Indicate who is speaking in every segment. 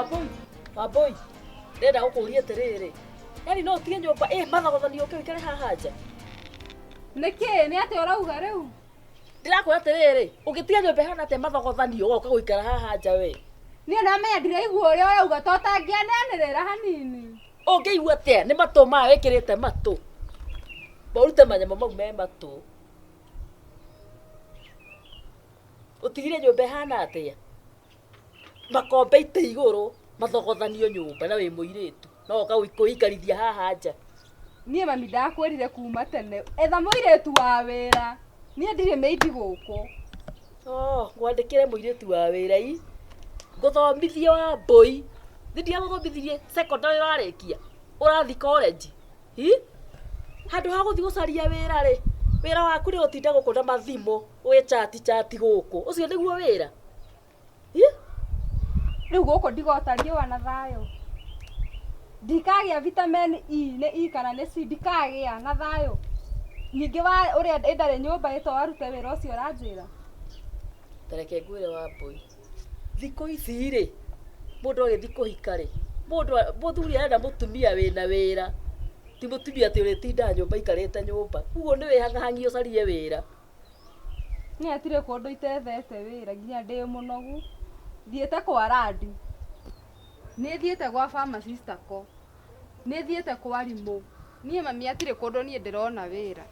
Speaker 1: Wambũi, Wambũi, ndĩrenda gũkũria atĩrĩrĩ, yani no ũtige nyũmba ĩ mathogothanio ũke ũikare haha nja?
Speaker 2: Nĩkĩ? Nĩ atĩa ũrauga rĩu?
Speaker 1: Ndĩrakwĩra atĩrĩrĩ, ũngĩtiga nyũmba ĩhana atĩa mathogothanio ũgoka gũikara haha nja we?
Speaker 2: Niĩ namenya ndiraigua ũrĩa ũrauga to ũtangĩananĩrĩra hanini.
Speaker 1: Ũngĩigua atĩa nĩ matũ maya wĩkĩrĩte matũ? Ũrute manyamũ mau me matũ. Ũtigire nyũmba ĩhana atĩa? Makombe itĩ igũrũ, mathogothanio nyũmba na wĩ mũirĩtu. No woka kwĩikarithia haha nja.
Speaker 2: Niĩ mami ndakwĩrire kuma tene, etha mũirĩtu wa wĩra. Niĩ ndirĩ mĩindi gũkũ.
Speaker 1: Oh, ngwandĩkĩre mũirĩtu wa wĩra i. Ngũthomithie Wambũi. Nĩ ndiagũthomithirie secondary ũrarĩkia? Ũrathiĩ college? Hi? Handũ ha gũthiĩ gũcaria wĩra rĩ, wĩra waku nĩ gũtinda gũkũ na mathimũ, ũgĩ chat chat gũkũ. Ũcio nĩguo wĩra? Hi?
Speaker 2: Rĩu gũkũ ndigota riũa na thayũ. Ndikagĩa vitamin E nĩ E kana nĩ C ndikagĩa na thayũ. Ningĩ wa ũrĩa ĩndarĩ nyũmba ĩto arute wĩra ũcio ũranjĩra.
Speaker 1: Ta reke ngwĩre Wambũi, thikũ ici rĩ, mũndũ agĩthiĩ kũhika rĩ, mũndũ mũthuri arenda mũtumia wĩna wĩra, ti mũtumia atĩ ũrĩtindaga nyũmba aikarĩte nyũmba. Ũguo nĩ wĩhang'ahangie ũcarie wĩra.
Speaker 2: Niĩ hatirĩ kũndũ itethete wĩra nginya ndĩ mũnogu. Thiĩte kwa Randi, nĩ thiĩte gwa pharmacist ako, nĩ thiĩte kwa arimũ. Niĩ mami hatirĩ kũndũ niĩ ndĩrona wĩra.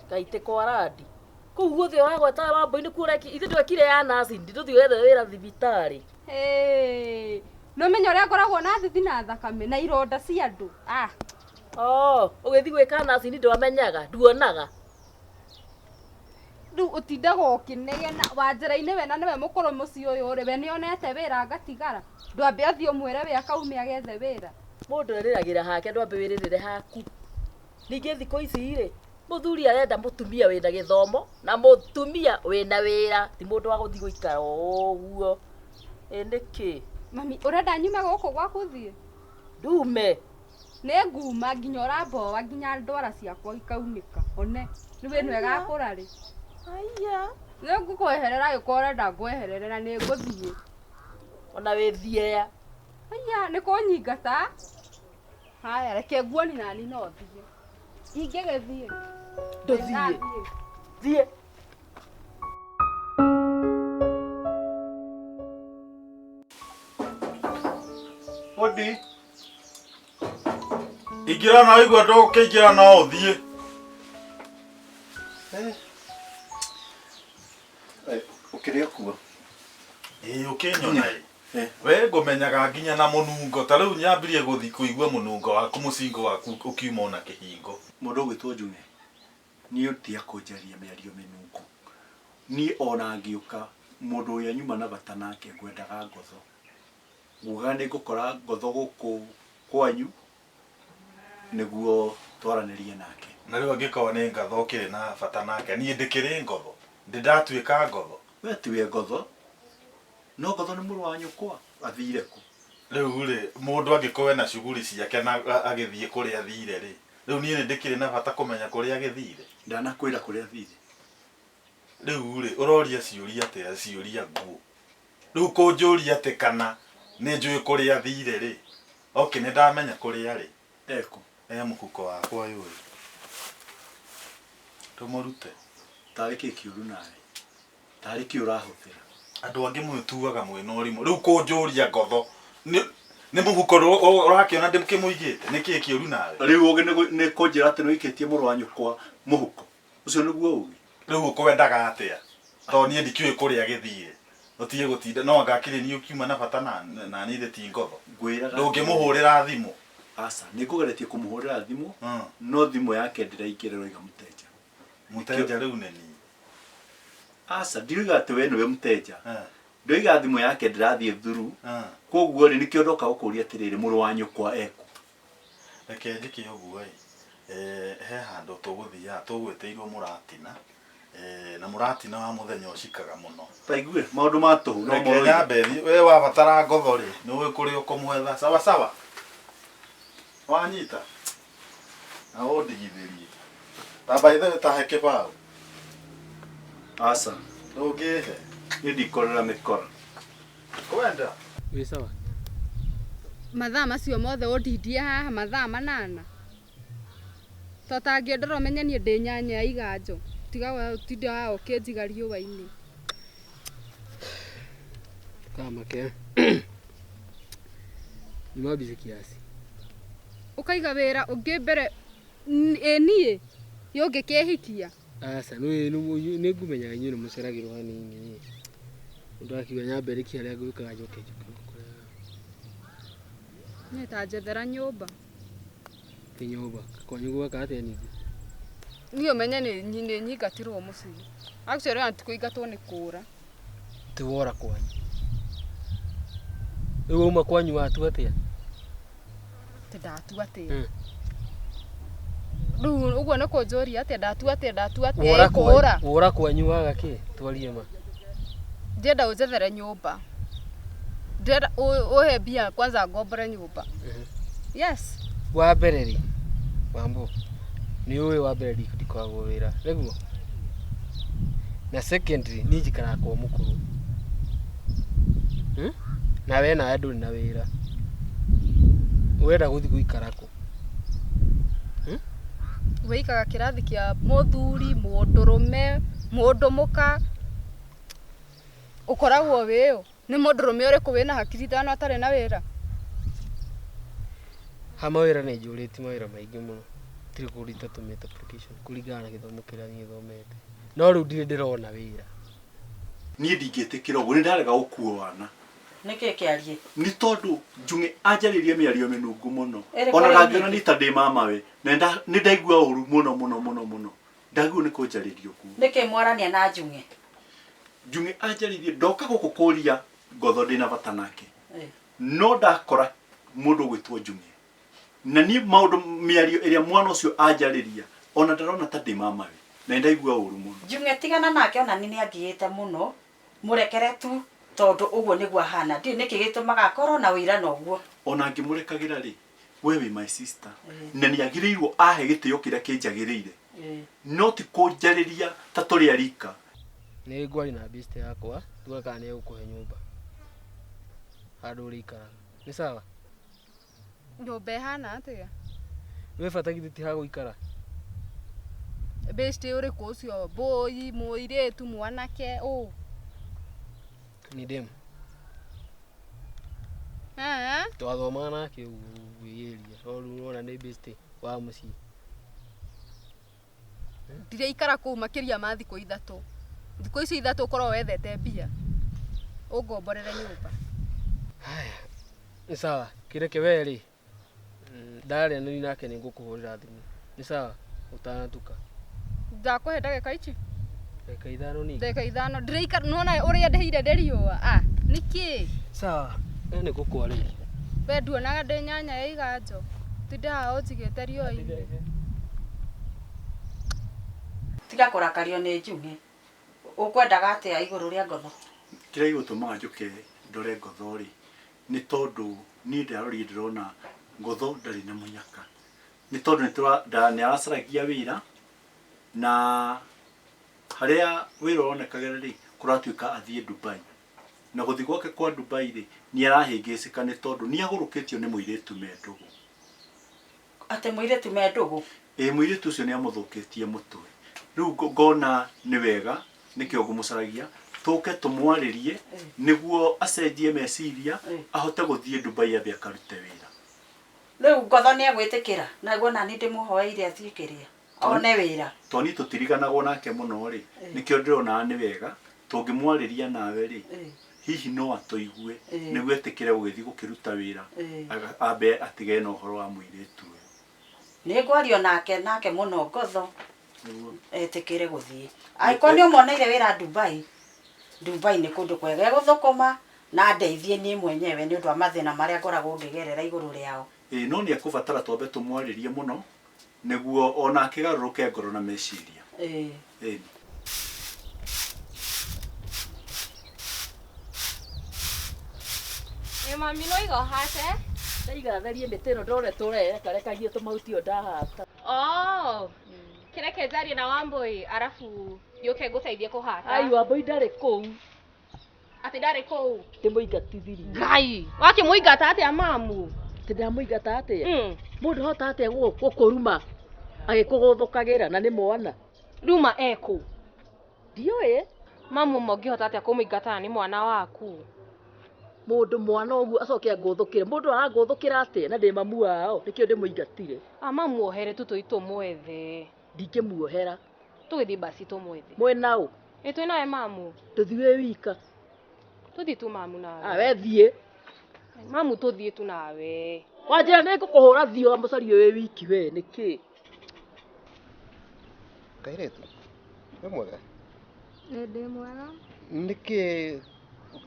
Speaker 1: Kaĩ ti kwa Randi? Kũu guothe ũragweta Wambũi nĩkuo ũreki, ithuĩ twekire ya nursing ndũthiĩ wethe wĩra thibitarĩ.
Speaker 2: Hĩĩ, nĩ ũmenye ũrĩa ngoragwo na thithi na thakame na ironda cia andũ. Ah.
Speaker 1: Oh, ũgĩthiĩ gwĩka nursing ndwamenyaga, nduonaga.
Speaker 2: Rĩu ũtindaga ũkĩnegena Wanjĩra-inĩ we na nĩwe mũkũrũ mũciĩ ũyũ rĩ, we nĩonete wĩra ngatigara? Ndwambe ũthiĩ ũmwĩre we akaume agethe wĩra?
Speaker 1: Mũndũ erĩragĩra hake ndwambe wĩrĩrĩre haku. Ningĩ thikũ ici rĩ, mũthuri arenda mũtumia wĩna gĩthomo na mũtumia wĩna wĩra, ti mũndũ wa gũthiĩ gũikara o ũguo. Ĩ nĩkĩ?
Speaker 2: Mami, ũrenda nyume gũkũ gwaku thiĩ?
Speaker 1: Ndume.
Speaker 2: Nĩ nguma nginya ũramboa nginya ndwara ciakwa ikaunĩka. One, rĩu ĩno ĩgakũra rĩ?
Speaker 1: Haiya.
Speaker 2: Nĩ ngũkweherera angĩkorwo ũrenda ngweherere na nĩ ngũthiĩ.
Speaker 1: Ona wĩ thieya.
Speaker 2: Haiya, nĩ kũnyingata. Haya, reke nguoni nani no thiĩ. Ingĩgĩthiĩ.
Speaker 1: Ndũthiĩ. Thiĩ.
Speaker 3: Hodi. Ingĩra na waigua ndũkĩingĩra no ũthiĩ.
Speaker 4: Ũkĩrĩ o kuo?
Speaker 3: Ĩĩ ũkĩnyona ĩ. We ngũmenyaga nginya na mũnungo ta rĩu nyambirie gũthi kũigua mũnungo waku mũcingo waku ũkiuma ona kĩhingo.
Speaker 4: Mũndũ ũgwĩtwo Njung'e, niĩ tiga kũnjaria mĩario mĩnungu. Niĩ ona ngĩũka mũndũ ũrĩa nyuma na bata nake ngwendaga ngotho. Ngugaga nĩ ngũkora ngotho gũkũ kwanyu nĩguo twaranĩrie nake.
Speaker 3: Na rĩu angĩkorwo nĩ ngatho ũkĩrĩ na bata nake, niĩ ndĩkĩrĩ ngotho? Ndĩ ndatuĩka ngotho?
Speaker 4: We tiwe ngotho, no ngotho nĩ mũrũ wa nyũkwa, athiire kũ?
Speaker 3: Rĩu-rĩ, mũndũ angĩkorwo ena cuguri ciake na agĩthiĩ kũrĩa athiire-rĩ, rĩu niĩ nĩ ndĩkĩrĩ na bata kũmenya kũrĩa agĩthiire?
Speaker 4: Ndanakwĩra kũrĩa athiire.
Speaker 3: Rĩu-rĩ, ũroria ciũria atĩa ciũria nguũ? Rĩu kũnjũria atĩ kana nĩnjũĩ kũrĩa athiire-rĩ, okay nĩndamenya kũrĩa arĩ.
Speaker 4: E kũ?
Speaker 3: E mũhuko wakwa ũyũ ĩ. Tũmũrute.
Speaker 4: Tarĩ kĩ kĩũru nawe? Tarĩ kĩ ũrahũthĩra?
Speaker 3: Andũ angĩ mwĩtuaga mwĩna ũrimũ. Rĩu kũnjũria ngotho nĩ nĩ mũhuko ũrakĩona ndĩkĩmũigĩte? Nĩ kĩ kĩũru nawe?
Speaker 4: Rĩu ũgĩ nĩ kũnjĩra atĩ nĩũikĩtie mũrũ wa nyũkwa mũhuko? Ũcio nĩguo ũgĩ?
Speaker 3: Rĩu ũkwendaga atĩa? Tondũ niĩ ndikĩũĩ kũrĩa agĩthiire. Ũtige gũtinda, no anga akĩrĩ niĩ ũkiuma na bata na na niĩ ithe ti ngotho.
Speaker 4: Ngwĩraga atĩrĩrĩ.
Speaker 3: Ndũngĩmũhũrĩra thimũ?
Speaker 4: Aca, nĩ ngũgeretie kũmũhũrĩra thimũ, no thimũ yake ndĩraingĩra ĩroiga mũteja.
Speaker 3: Mũteja rĩu nĩ niĩ?
Speaker 4: Aca, ndiroiga atĩ we nĩwe mũteja. Ndoiga thimũ yake ndĩrathiĩ through, kwoguo rĩ, nĩkĩo ndoka gũkũria atĩrĩrĩ, mũrũ wa nyũkwa ekũ?
Speaker 3: Reke njĩke ũguo-ĩ, he handũ tũgũthiaga tũgwĩtĩirwo mũratina, na mũratina wa mũthenya ũcikaga mũno.
Speaker 4: Ta igue maũndũ ma tũhũ no
Speaker 3: Reke
Speaker 4: mo ũroiga.
Speaker 3: nyambe thiĩ, we wabatara ngotho-rĩ, nĩũĩ kũrĩa ũkũmwetha, sawa sawa? Wanyita? Na ũndigithĩrie. Na by the way ta he kĩbaũ.
Speaker 4: Aca.
Speaker 3: Ndũngĩhe?
Speaker 4: Niĩ ndikorera mĩkora.
Speaker 3: Kwenda?
Speaker 5: Wĩ sawa?
Speaker 2: Mathaa macio mothe ũndindie haha mathaa 8. Totangĩendera ũmenye niĩ ndĩ nyanya ya iganjo. Tiga we ũtinde haha ũkĩnjiga riũa-inĩ.
Speaker 5: Kamake. Nyuma busy kiasi.
Speaker 2: Ũkaiga wĩra ũngĩ mbere ĩ niĩ yũngĩkĩhikia.
Speaker 5: Aca nĩ ngũmenyaga inyuĩ nĩ mũceragĩrwo hanini. Ũndũ akiuga nyambe rĩkie harĩa ngwĩkaga njoke njoke ngũkorera.
Speaker 2: Niĩ ta njethera nyũmba.
Speaker 5: Nĩ nyũmba. Kwanyu gwaka atĩa ningĩ?
Speaker 2: Niĩ ũmenye nĩ nyingatirwo mũciĩ. Actually ona ti kũingatwo nĩ kũũra.
Speaker 5: Ti wora kwanyu. Rĩu wauma kwanyu watua atĩa?
Speaker 2: Ti ndatua atĩa. Rĩu ũguo nĩ kũnjũria atĩa ndatua atĩa ndatua atĩa kũũra.
Speaker 5: Wora kwanyu waga kĩ? Twarie ma.
Speaker 2: Ndĩrenda ũnjethere nyũmba. Ndĩrenda ũhe mbia kwanza ngombore nyũmba. Yes.
Speaker 5: Wa mbere rĩ, Wambo, nĩ ũĩ wa mbere ndikoragwo wĩra, nĩguo? Na secondary niĩ njikaraga kwa mũkũrũ. Na we nawe ndũrĩ na wĩra. Ũrenda gũthiĩ gũikara kũ?
Speaker 2: Wĩikaga kĩrathi kĩa mũthuri, mũndũrũme, mũndũ mũka. Ũkoragwo wĩũ. Nĩ mũndũrũme ũrĩkũ wĩna hakiri ithano atarĩ na wĩra?
Speaker 5: Ha mawĩra nĩ njũrĩtie mawĩra maingĩ mũno. Tirĩ kũndũ itatũmĩte application kũringana na gĩthomo kĩrĩa niĩ thomete. No rĩu ndirĩ ndĩrona wĩra.
Speaker 4: Niĩ ndingĩtĩkĩra ũguo nĩ ndarega gũkuo wana.
Speaker 6: Nĩkĩ kĩarie?
Speaker 4: Nĩ tondũ Njung'e anjarĩirie mĩario mĩnungu mũno. Ona ndangĩona nĩ ta ndĩ mamawe. Na nĩ ndaigua ũru mũno mũno mũno mũno. Ndaigua nĩ kũnjarĩria ũguo.
Speaker 6: Nĩkĩ mwarania na Njung'e?
Speaker 4: Njung'e anjarĩirie ndoka gũkũ kũria ngotho ndĩna bata nake. No ndakora mũndũ ũgwĩtwo Njung'e. Na niĩ maũndũ mĩario ĩrĩa mwana ũcio anjarĩria ona ndarona ta ndĩ mamawe. Na ndaigua ũru mũno.
Speaker 6: Njung'e tigana nake ona niĩ nĩangiĩte mũno. Mũrekere tu tondũ ũguo nĩguo ahana. Ndiũĩ nĩkĩ gĩtũmaga akorwo na ũira na ũguo.
Speaker 4: Ona ngĩmũrekagĩra rĩ, we wĩ my sister. Na nĩagĩrĩirwo ahe gĩtĩo kĩrĩa kĩnjagĩrĩire. No ti kũnjarĩria ta tũrĩ a rika.
Speaker 5: Nĩ ngwaria na best yakwa tuone kana nĩ egũkũhe nyũmba. Handũ ũrĩikaraga. Nĩ sawa?
Speaker 2: Nyũmba ĩhana atĩa?
Speaker 5: Wĩ bata githĩ ti ha gũikara?
Speaker 2: Best ũrĩkũ ũcio? Boy, mũirĩtu, mwanake, ũ?
Speaker 5: Ni demu. Twathomaga nake ũguo area. No rĩu ũrona nĩ best wa mũciĩ.
Speaker 2: Ndiraikara kũu makĩria ma thikũ 3. Thikũ icio 3 ũkorwo wethete mbia. Ũngomborere nyũmba.
Speaker 5: Haya. Nĩ sawa. Kĩreke we rĩ. Ndaria nake nĩ ngũkũhũrĩra thimũ. Nĩ sawa? Ũtanatuka.
Speaker 2: Ndakũhe ndagĩka ici?
Speaker 5: Ndagĩka 5 ningĩ.
Speaker 2: Ndagĩka 5. Ndiraikara nĩwona ũrĩa ndĩhire ndĩ riũa. Ah, nĩkĩ?
Speaker 5: Sawa. Nĩ ngũkwarĩria.
Speaker 2: We nduonaga ndĩ nyanya ya iganjo. Tinde haha ũnjigĩte riũa-inĩ.
Speaker 6: Tiga kũrakario nĩ Njung'e. Ũkwendaga atĩa igũrũ rĩa ngotho?
Speaker 4: Kĩrĩa gĩgũtũmaga njũke ndore ngotho rĩ, nĩ tondũ niĩ ndarorire ndĩrona ngotho ndarĩ na mũnyaka. Nĩ tondũ nĩ aracaragia wĩra na harĩa wĩra ũronekagĩra rĩ, kũratuĩka athiĩ Dubai. Na gũthiĩ gwake kwa Dubai rĩ, nĩ arahĩngĩcĩka nĩ tondũ nĩ agũrũkĩtio nĩ mũirĩtu me ndũgũ.
Speaker 6: Atĩ mũirĩtu me ndũgũ?
Speaker 4: Ĩĩ, mũirĩtu ũcio nĩ amũthũkĩtie mũtwe. Rĩu ngona nĩ wega nĩkĩo ngũmũcaragia tũke tũmwarĩrie nĩguo acenjie meciria ahote gũthiĩ Dubai athiĩ akarute wĩra.
Speaker 6: Rĩu ngotho nĩ egwĩtĩkĩra naguo nani ndĩmũhoeire athiĩ kĩrĩa one wĩra.
Speaker 4: To niĩ tũtiriganagwo nake mũno rĩ, nĩkĩo ndĩrona nĩ wega tũngĩmwarĩria nawe rĩ, hihi no atũigue nĩguo etĩkĩre gũgĩthiĩ gũkĩruta wĩra ambe atige na ũhoro wa mũirĩtu ũyũ.
Speaker 6: Nĩ ngwario nake mũno ngotho etĩkĩre gũthiĩ. Angĩkorwo nĩ ũmoneire wĩra Dubai, Dubai nĩ kũndũ kwega egũthũkũma na ndeithie niĩ mwenyewe nĩ ũndũ wa mathĩna marĩa ngoragwo ngĩgerera igũrũ rĩao.
Speaker 4: Ĩĩ, no nĩ ekũbatara twambe tũmwarĩrie mũno nĩguo onake garũrũke ngoro na meciria. Ĩĩ.
Speaker 7: Ĩ mami no iga ũhate?
Speaker 1: Ndaiga therie mĩtĩ ĩno ndore tũrereka tũmahuti ũyũ ndahata.
Speaker 7: Oh. Kĩreke njarie na Wambui arabu yũke ngũteithie kũhata.
Speaker 1: Ai Wambui ndarĩ kũu.
Speaker 7: Atĩ ndarĩ kũu?
Speaker 1: Ndĩmũingatithirie.
Speaker 7: Ngai, wakĩmũingata atĩa mamu?
Speaker 1: Atĩ ndamũingata atĩa? Mũndũ hota atĩa gũkũruma agĩkũgũthũkagĩra na nĩ mwana?
Speaker 7: Ruma ekũ?
Speaker 1: Ndiũĩ.
Speaker 7: Mamu ũngĩhota atĩa kũmũingata na nĩ mwana waku?
Speaker 1: Mũndũ mwana ũguo acoke angũthũkĩre. Mũndũ arangũthũkĩra atĩa na ndĩ mamu wao? Nĩkĩo ndĩmũingatire.
Speaker 7: Ah, mamu ohere tu tũthiĩ tũmwethe.
Speaker 1: Ndingĩmuohera.
Speaker 7: Tũgĩthiĩ basi tũmwethe.
Speaker 1: Mwĩna ũ?
Speaker 7: Ĩ twĩ nawe mamu.
Speaker 1: Tũthiĩ wĩ wika.
Speaker 7: Tũthiĩ tu mamu nawe.
Speaker 1: Ah, we thiĩ.
Speaker 7: Mamu tũthiĩ tu nawe.
Speaker 1: Wanjĩra nĩ ngũkũhũra thiĩ ũkamũcarie wĩ wiki we nĩkĩ?
Speaker 8: Kairĩtu, wĩ mwega?
Speaker 2: Ĩ ndĩ mwega.
Speaker 8: Nĩkĩ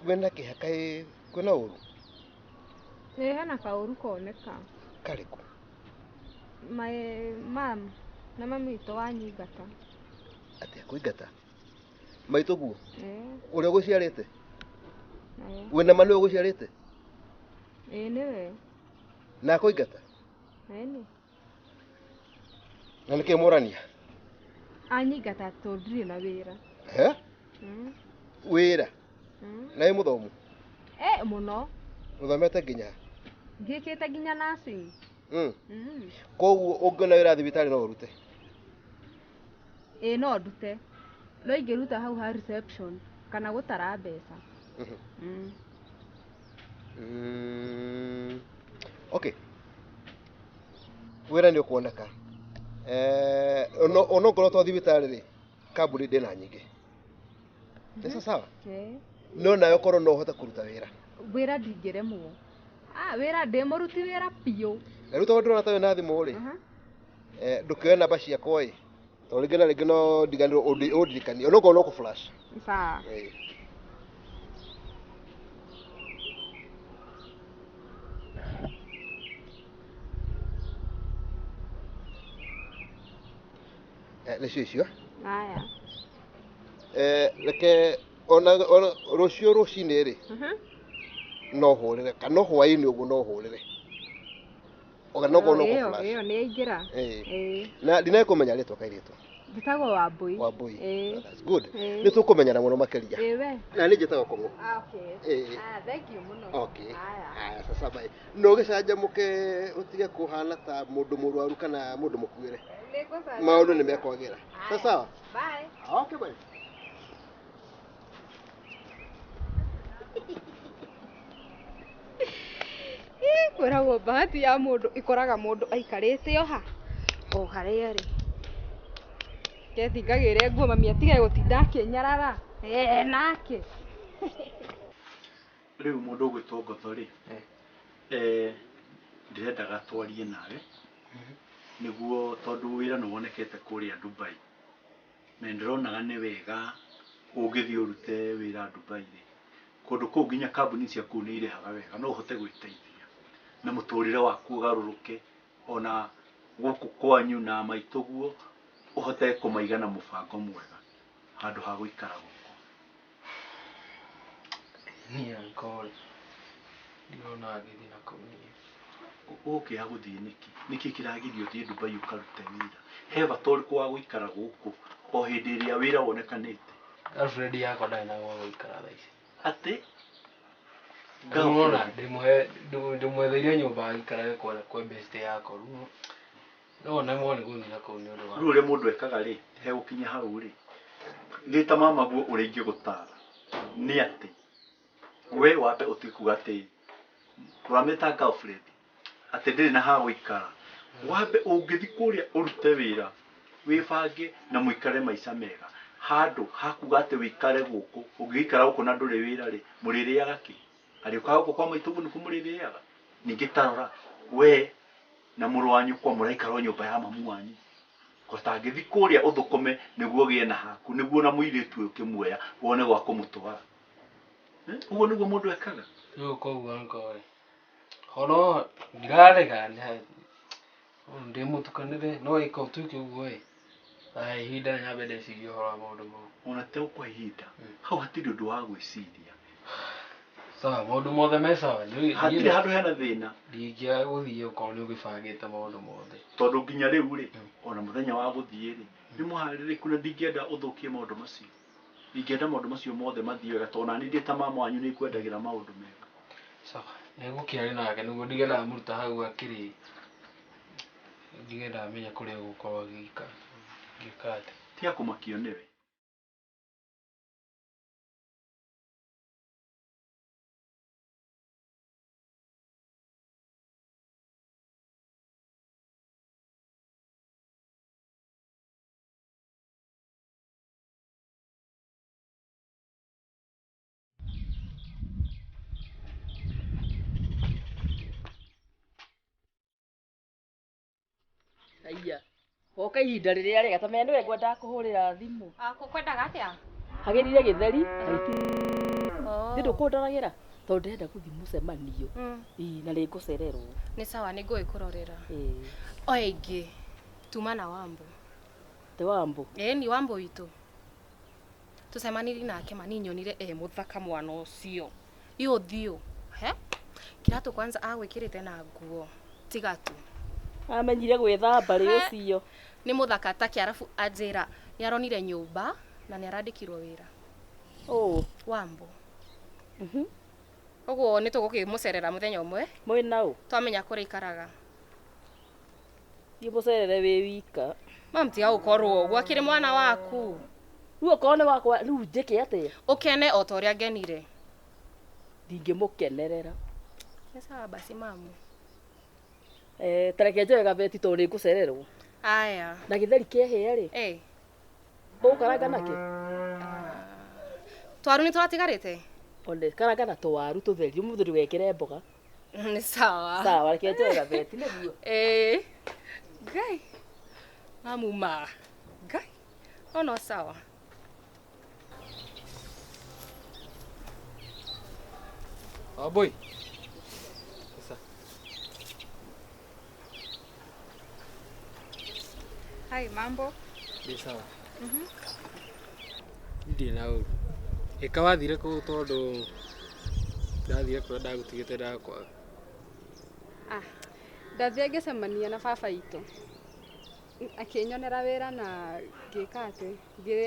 Speaker 8: wĩna kĩeha kaĩ kwĩna ũru?
Speaker 2: Ĩ hena kaũru koneka.
Speaker 8: Karĩkũ?
Speaker 2: My mam na mami witũ wanyingata.
Speaker 8: Atĩa kũingata? Maitũ guo?
Speaker 2: Ĩ.
Speaker 8: Ũrĩa ũgũciarĩte? Wĩna ma nĩwe ũgũciarĩte?
Speaker 2: Ĩ nĩwe.
Speaker 8: Na akũingata?
Speaker 2: Ĩni.
Speaker 8: Na nĩkĩ mũrania?
Speaker 2: Anyingata tondũ ndirĩ na wĩra.
Speaker 8: He? Wĩra? Na wĩ mũthomu?
Speaker 2: Ĩ mũno.
Speaker 8: Ũthomete nginya?
Speaker 2: Ngĩkĩte nginya nursing.
Speaker 8: Koguo ũngĩona wĩra thibitarĩ no ũrute?
Speaker 2: Ĩ no ndute. No ingĩruta hau ha reception kana gũtara mbeca.
Speaker 8: Okay. Wĩra nĩ ũkuoneka. Onokorwo to thibitarĩ rĩ, kambuni ndĩna nyingĩ. Nĩ sawa? No nawe ũkorwo no ũhote kũruta wĩra.
Speaker 2: Wĩra ndingĩremwo. Ah, wĩra ndĩ mũruti wĩra biũ.
Speaker 8: Na rĩu tondũ ndĩrona ta wĩna thimũ rĩ, ndũkĩoe namba ciakwa ĩ, tondũ rĩngĩ na rĩngĩ no ndiganĩrwo ũndirikanie, onokorwo no kũ flash.
Speaker 2: Sawa.
Speaker 8: Nĩcio icio.
Speaker 2: Aya.
Speaker 8: Reke ona rũciũ rũcinĩ rĩ, no hũrĩre kana no hwaĩ-inĩ ũguo no hũrĩre. Oga no no kũ flash.
Speaker 2: Ĩyo nĩ yaingĩra.
Speaker 8: Na ndinekũmenya rĩtwa kairĩtu.
Speaker 2: Njĩtagwo Wambui.
Speaker 8: Wambui. That's good. Nĩ tũkũmenyana mũno makĩria.
Speaker 2: Ĩwe.
Speaker 8: Na niĩ njĩtagwo Kong'o.
Speaker 2: Okay. Ah, thank you mũno.
Speaker 8: Okay. Haya, sasa bye. No ũgĩcanjamũke ũtige kũhana ta mũndũ mũrwaru kana mũndũ mũkuĩre. Maũndũ nĩ mekwagĩra. Sasa.
Speaker 2: Bye.
Speaker 8: Okay, bye.
Speaker 2: Kwĩragwo bahati ya mũndũ ĩkoraga mũndũ aikarĩte o ha o harĩa arĩ. Kethingagĩre nguo mami atige gũtinda akĩnyarara. Nake.
Speaker 4: Rĩu mũndũ ũgwĩtwo Ngotho rĩ, ndĩrendaga twarie nawe nĩguo tondũ wĩra nĩ wonekete kũrĩa Dubai na ndĩronaga nĩ wega ũngĩthiĩ ũrute wĩra Dubai rĩ, kũndũ kũu nginya kambuni cia kũu nĩ irehaga wega, no ũhote gwĩteithia na mũtũrĩre waku ũgarũrũke ona gũkũ kwanyu na maitũguo ũhote kũmaiga na mũbango mwega handũ ha gũikara gũkũ.
Speaker 5: Niĩ uncle ndirona ngĩthiĩ na kũu niĩ.
Speaker 4: Ũgũkĩaga gũthiĩ nĩkĩ? Nĩkĩ kĩragiria ũthiĩ Dubai ũkarute wĩra? He bata ũrĩkũ wa gũikara gũkũ o hĩndĩ ĩrĩa wĩra wonekanĩte?
Speaker 5: Girlfriend yakwa ndarĩ na gwa gũikara thaa ici.
Speaker 4: Atĩ?
Speaker 5: Ndĩmwona ndĩmwetheire nyũmba aikarage kwa best yakwa rĩu no nemwo nĩ gũthiĩ na kũu nĩ ũndũ wa
Speaker 4: Rĩu ũrĩa mũndũ ekaga rĩ, hegũkinya hau rĩ, ndĩ ta mama guo ũrĩa ingĩgũtara nĩ atĩ we wambe ũtige kuga atĩ ũramĩta girlfriend atĩ ndĩrĩ na ha gũikara. Wambe ũngĩthiĩ kũrĩa ũrute wĩra wĩbange na mũikare maica mega handũ hakuga atĩ wĩikare gũkũ. Ũngĩikara gũkũ na ndũrĩ wĩra rĩ, mũrĩrĩaga kĩ? Arĩũkaga gũkũ kwa maitũguo nĩkuo mũrĩrĩaga. Ningĩ ta rora we na mũrũ wa nyũkwa mũraikara o nyũmba ya mamu wanyu. Gotangĩthiĩ kũrĩa ũthũkũme nĩguo ũgĩe na haku, nĩguo na mũirĩtu ũyũ ũkĩmuoya wone gwa kũmũtwara. Ũguo nĩguo mũndũ ekaga.
Speaker 5: Rĩu koguo uncle horo ndirarega ndĩ mũtukanĩre no ĩka ũtuĩke ũguo ĩ ihinda nyambe ndĩcirie ũhoro wa maũndũ mau.
Speaker 4: Ona te gũkũhe ihinda hau hatirĩ ũndũ wa gwĩciria.
Speaker 5: Sawa, maũndũ mothe me sawa.
Speaker 4: Hatirĩ handũ hena thĩna.
Speaker 5: Ndingĩaga gũthiĩ okorwo nĩ ũgĩbangĩte maũndũ mothe.
Speaker 4: Tondũ nginya rĩu rĩ, ona mũthenya wa gũthiĩ rĩ, nĩ mũharĩrĩku na ndingĩenda ũthũkie maũndũ macio. Ndingĩenda maũndũ macio mothe mathiĩ wega tondũ nani ndĩ ta mama wanyu nĩ ngwendagĩra maũndũ mega.
Speaker 5: Sawa. Nĩngũkĩaria nake nĩguo ndige ndamũruta hau akĩrĩ ndige ndamenya kũrĩa egũkorwo agĩikara ngĩka atĩa.
Speaker 4: Tiga kũmakio nĩwe.
Speaker 1: Aya. Woka ihinda rĩrĩa rĩega ta menya nĩwe ngwendaga kũhũrĩra thimũ.
Speaker 7: Kwendaga atĩa?
Speaker 1: Hagĩrire gĩtheri. Nĩ ndũkũndaragĩra tondũ ndĩrenda gũthiĩ mũcemanio. Ĩĩ na nĩngũcererwo.
Speaker 7: Nĩ sawa nĩngũgĩkũrorera. Oya ingĩ tuma na Wambo.
Speaker 1: Te Wambo?
Speaker 7: Ĩĩ ni Wambo witũ. Tũcemanirie nake ma niĩ nyonire e mũthaka mwana ũcio. Ĩ ũthiũ. He? Kĩratũ kwanza agwĩkĩrĩte na nguo. Tiga tu.
Speaker 1: Amenyire gwĩthamba rĩ ũcio.
Speaker 7: Nĩ mũthaka take arabu anjĩra nĩ aronire nyũmba na nĩ arandĩkirwo wĩra.
Speaker 1: Oh.
Speaker 7: Wambo. Ũguo nĩ tũgũkĩmũcerera mũthenya ũmwe.
Speaker 1: Mwĩ naũ?
Speaker 7: Twamenya kũrĩa aikaraga.
Speaker 1: Thiĩ mũcerere wĩ wika.
Speaker 7: Mam tiga gũkorwo ũguo akĩrĩ mwana waku.
Speaker 1: Rĩu okorwo nĩ wakwa rĩu njĩke atĩa?
Speaker 7: Ũkene o ta ũrĩa ngenire.
Speaker 1: Ndingĩmũkenerera.
Speaker 7: Nĩ sawa basi mamu.
Speaker 1: Tareke njoe gabeti tondũ nĩngũcererwo.
Speaker 7: Aya.
Speaker 1: Na gĩtheri kĩahĩa rĩ?
Speaker 7: Ĩ.
Speaker 1: Ũgũkaranga nakĩ?
Speaker 7: Twaru nĩ tũratigarĩte?
Speaker 1: One karanga na twaru tũtheri ũmũthĩ ndũgekĩre mboga.
Speaker 7: Nĩ sawa.
Speaker 1: Sawa reke njoe gabeti nĩguo.
Speaker 7: Ĩ. Ngai. Mamu ma. Ngai. Ono sawa.
Speaker 5: Wambui.
Speaker 2: Hai, mambo.
Speaker 5: Ndĩ sawa. Ndirĩ na ũru. Ĩka wathire kũu tondũ ndathire kũrĩa ndagũtigĩte ndakwaga.
Speaker 2: Ah, ndathire ngĩcemania na baba itũ. Akĩnyonera wĩra na ngĩka atĩ,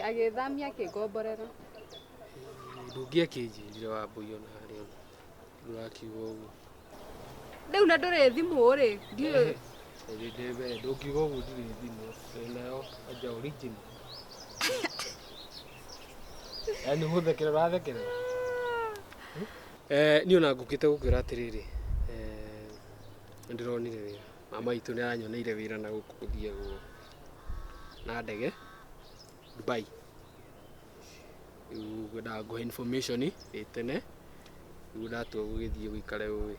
Speaker 2: agĩthamia akĩngomborera.
Speaker 5: Ndũngĩakĩnjĩrire Wambui ona harĩ ona. Ndũrakiuga ũguo.
Speaker 2: Rĩu na ndũrĩ thimũ rĩ, ndiũĩ.
Speaker 5: Ndĩ ndũngiuga ũguo ndirĩ thimũ, ndĩ nayo anja original. Yaani gũthekera ũrathekerera? Niĩ ona ngũkĩte gũkwĩra atĩrĩrĩ, nĩndĩronire wĩra. Mama witũ nĩ aranyoneire wĩra na gũkũ gũthiagwo na ndege Dubai. Rĩu ngwendaga ngũhe information ĩ tene rĩu ndatua gũgĩthiĩ gũikare ũĩ.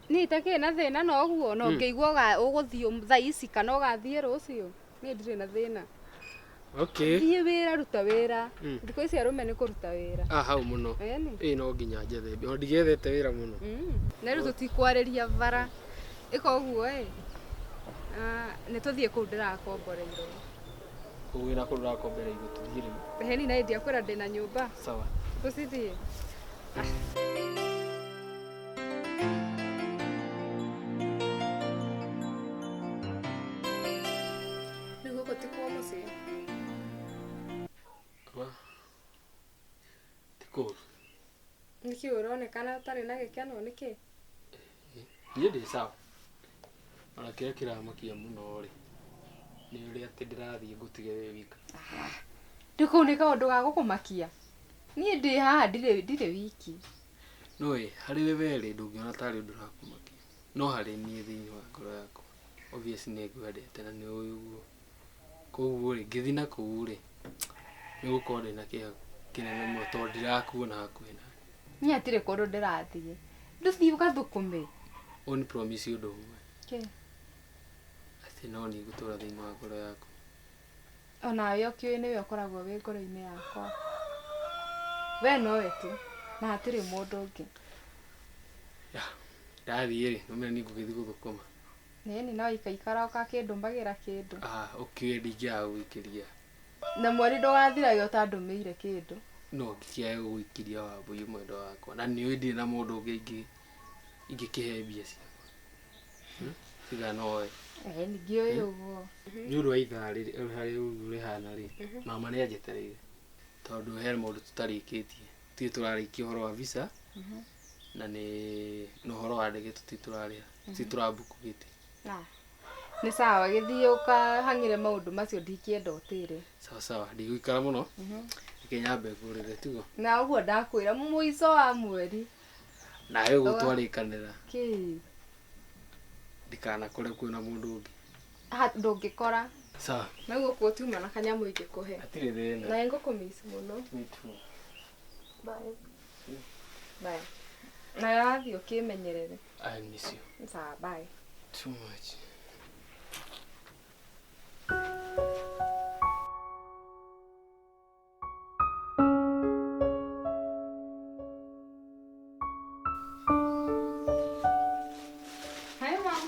Speaker 2: Niĩ itakĩrĩ na thĩna na ũguo na ũngĩigua ũgũthiĩ thaa ici kana ũgathiĩ rũciũ niĩ ndirĩ na thĩna.
Speaker 5: Okay.
Speaker 2: Thiĩ wĩra ruta wĩra. Thikũ ici arũme nĩ kũruta wĩra.
Speaker 5: Ah hau mũno. Ĩ no nginya njethe. Ona ndigethete wĩra mũno.
Speaker 2: Na rĩu tũtikwarĩria bara. Ĩka ũguo ĩ. Nĩ tũthiĩ kũu ndĩrakomboreirwo.
Speaker 5: Kũu wĩra kũu ndĩrakomboreirwo tũthiĩ rĩu.
Speaker 2: Heni na ndiakwĩra ndĩna nyũmba.
Speaker 5: Sawa.
Speaker 2: Tũcithiĩ.
Speaker 7: Rĩu gũkũ ti kwao mũciĩ?
Speaker 5: Ti kũũru.
Speaker 2: Nĩkĩ ũronekana ũtarĩ na gĩkeno nĩkĩ?
Speaker 5: Niĩ ndĩ sawa. Ona kĩrĩa kĩramakia mũno rĩ nĩ ũrĩa atĩ ndĩrathiĩ ngũtige wĩ wika.
Speaker 2: Rĩu kau nĩ kaũndũ ga gũkũmakia? Niĩ ndĩ haha ndirĩ wiki.
Speaker 5: Nĩũĩ harĩ we rĩ ndũngĩona tarĩ ũndũ ũrakũmakia. No harĩ niĩ thĩinĩ wa ngoro yakwa obviously nĩ ngwendete na nĩ ũĩ ũguo. Koguo rĩ ngĩthiĩ na kũu rĩ nĩ gũkorwo ndĩna kĩeha kĩnene mũno tondũ ndirakuona hakuhĩ nawe.
Speaker 2: Niĩ hatirĩ kũndũ ndĩrathiĩ. Ndũthiĩ ũgathũkũme.
Speaker 5: Ũni promise ũndũ ũmwe.
Speaker 2: Kĩ?
Speaker 5: Atĩ no niĩ ngũtũra thĩinĩ wa ngoro yaku.
Speaker 2: Onawe ũkĩũĩ nĩwe ũkoragwo wĩ ngoro-inĩ yakwa. We nowe tu na hatirĩ mũndũ ũngĩ.
Speaker 5: Ndathiĩ rĩ nĩũmenya niĩ ngũgĩthiĩ gũthũkũma.
Speaker 2: Nĩni no ikaikara ũgakĩndũmagĩra kĩndũ.
Speaker 5: Ah, ũkĩũĩ ndingĩaga gũgũikĩria.
Speaker 2: Na mweri ndũgathirage ũtandũmĩire kĩndũ.
Speaker 5: No ngĩkĩage gũgũikĩria Wambui mwendwa wakwa na nĩũĩ ndirĩ na mũndũ ũngĩ ingĩkĩhe mbia ciakwa. Tiga nowe.
Speaker 2: Ningĩũĩ ũguo.
Speaker 5: Nĩ ũndũ wa ithaa rĩrĩ harĩa ũguo rĩhana rĩ, mama nĩ anjetereire tondũ he maũndũ tũtarĩkĩtie. Tũtirĩ tũrarĩkia ũhoro wa visa Na nĩ na ũhoro wa ndege tũtitũrarĩha titũrambuku gĩtĩ.
Speaker 2: Nĩ sawa gĩthiĩ ũkahang'ĩre maũndũ macio ndingĩenda ũtĩre.
Speaker 5: Sawa sawa, ndigũikara mũno. Reke nyambe ngũrĩre tiguo.
Speaker 2: Na ũguo ndakwĩra mũico wa mweri.
Speaker 5: Nawe ũguo twarĩkanĩra.
Speaker 2: Kĩ?
Speaker 5: Ndikanakore kwĩna mũndũ ũngĩ.
Speaker 2: Ndũngĩkora.
Speaker 5: Sawa.
Speaker 2: Na gũkũ tiuma na kanyamũ ingĩkũhe.
Speaker 5: Hatirĩ thĩna.
Speaker 2: Na nĩngũkũmiss mũno.
Speaker 5: Me too.
Speaker 2: Bye. Bye. Na wathiĩ ũkĩmenyerere.
Speaker 5: I miss you.
Speaker 2: Sawa, bye.
Speaker 5: Too much.
Speaker 2: Hi, Mom.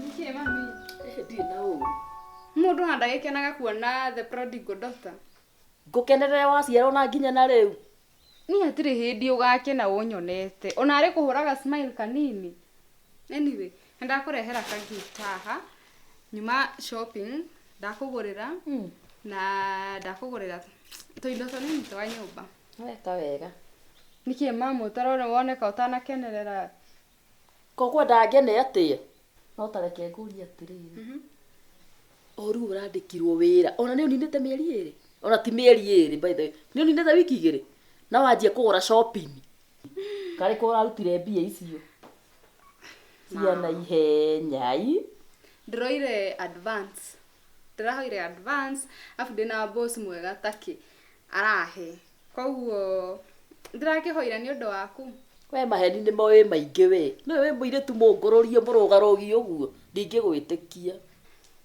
Speaker 2: Nĩkĩ, mami?
Speaker 1: Ndirĩ na ũru.
Speaker 2: Mũndũ ona ndagĩkenaga kuona the prodigal daughter.
Speaker 1: Ngũkenerere waciarwo na nginya na rĩu.
Speaker 2: Niĩ hatirĩ hĩndĩ ũgakena ũnyonete. Ona arĩ kũhũraga smile kanini. Anyway, nĩndakũrehera ka gift haha. Nyuma shopping, ndakũgũrĩra na ndakũgũrĩra tũindo tũnini twa nyũmba.
Speaker 1: Weka wega.
Speaker 2: Nĩkĩ mamu ũtarona woneka ũtanakenerera?
Speaker 1: Koguo ngene atĩa? No ta reke ngũrie atĩrĩrĩ. O rĩu ũrandĩkirwo wĩra. Ona nĩ ũninĩte mĩeri ĩrĩ. Ona ti mĩeri ĩrĩ by the way. Nĩ ũninĩte wiki igĩrĩ. Na wanjie kũgũra shopping. Karĩ kũ ũrarutire mbia icio? Ciana ihenyai.
Speaker 2: Ndĩroire advance. Ndĩrahoire advance, afu ndĩna boss mwega takĩ arahe. Koguo ndĩrakĩhoire nĩ ũndũ waku.
Speaker 1: We maheni nĩmo wĩ maingĩ we. Nĩwe wĩ mũirĩtu mũngũrũrie mũrũgarũgi ũguo. Ndingĩgwĩtĩkia.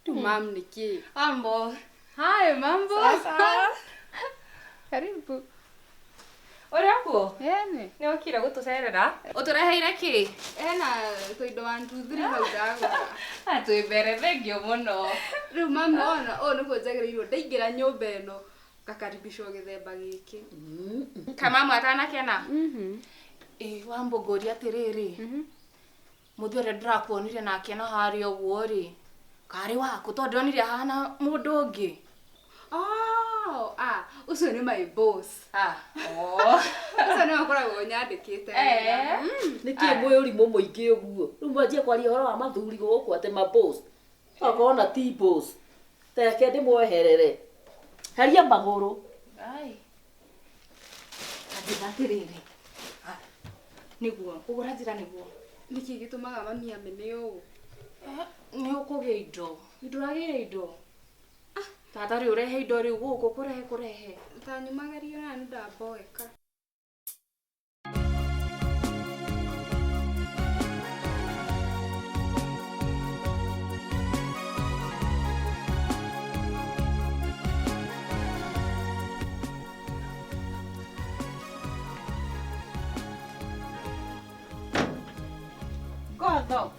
Speaker 2: Rĩu mam nĩkĩ?
Speaker 7: Mambo.
Speaker 2: Hi, mambo.
Speaker 7: Sasa.
Speaker 2: Karibu.
Speaker 7: Ũrĩa kuo?
Speaker 2: Ene.
Speaker 7: Nĩ ũkire gũtũcerera? Ũtũreheire kĩ?
Speaker 2: Ena tũindo 1 2 3 hau ndagũra.
Speaker 7: Twĩ mbere thengio mũno.
Speaker 2: Rĩu mami ona ũũ nĩguo njagĩrĩirwo ndaingĩra nyũmba ĩno ngakaribicwo gĩthemba gĩkĩ.
Speaker 7: Kamamu atanakena? Ĩ wambũngũria atĩrĩrĩ. Mũthĩ ũrĩa ndĩrakuonire nake na harĩa ũguo rĩ. Karĩ waku tondũ ndĩronire ahana mũndũ ũngĩ.
Speaker 2: Oh, ũcio nĩ my boss.
Speaker 7: Oh.
Speaker 2: Ũcio nĩwe ũkoragwo nyandĩkĩte wĩra.
Speaker 1: Nĩkĩ mwĩ ũrimũ mũingĩ ũguo? Rĩu mwanjie kwaria ũhoro wa mathuri gũkũ atĩ ma boss. Okorwo na ti boss. Tareke ndĩmweherere. Heria magũrũ.
Speaker 7: Ai. Anjĩra atĩrĩrĩ. Nĩguo, kũgũra njĩra nĩguo.
Speaker 2: Nĩkĩ gĩtũmaga mami amene ũũ?
Speaker 7: Nĩ ũkũgĩa indo. Indo ũragĩire indo. Tata rĩu ũrehe indo rĩu gũkũ kũrehe kũrehe.
Speaker 2: Ta nyumagario na nĩ ndamboeka.
Speaker 6: Ngotho.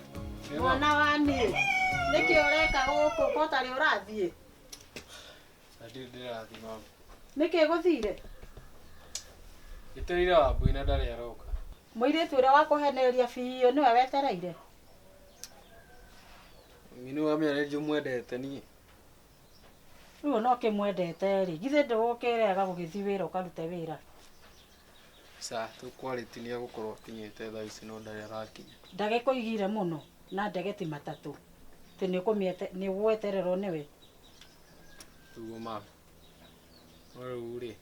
Speaker 6: Mwana wa niĩ. Nĩkĩ ũreka gũkũ ko tarĩ ũrathiĩ?
Speaker 5: Ndirĩ ndĩrathiĩ mama.
Speaker 6: Nĩkĩ gũthire?
Speaker 5: Njetereire Wambui na ndarĩ aroka.
Speaker 6: Mũirĩtu ũrĩa wakũhenereria biũ nĩwe wetereire.
Speaker 5: Mami nĩ wamenya nĩ njũmwendete niĩ.
Speaker 6: Rĩu ona ũkĩmwendete rĩ, githĩ ndũgũkĩrega gũgĩthiĩ wĩra ũkarute wĩra?
Speaker 5: Ca tũkwarĩtie nĩ egũkorwo akinyĩte thaa ici no ndarĩ arakinya.
Speaker 6: Ndagĩkũigire mũno na ndege ti matatũ. Atĩ nĩ ũgwetererwo nĩwe.
Speaker 5: Ũguo mama. No rĩu rĩ,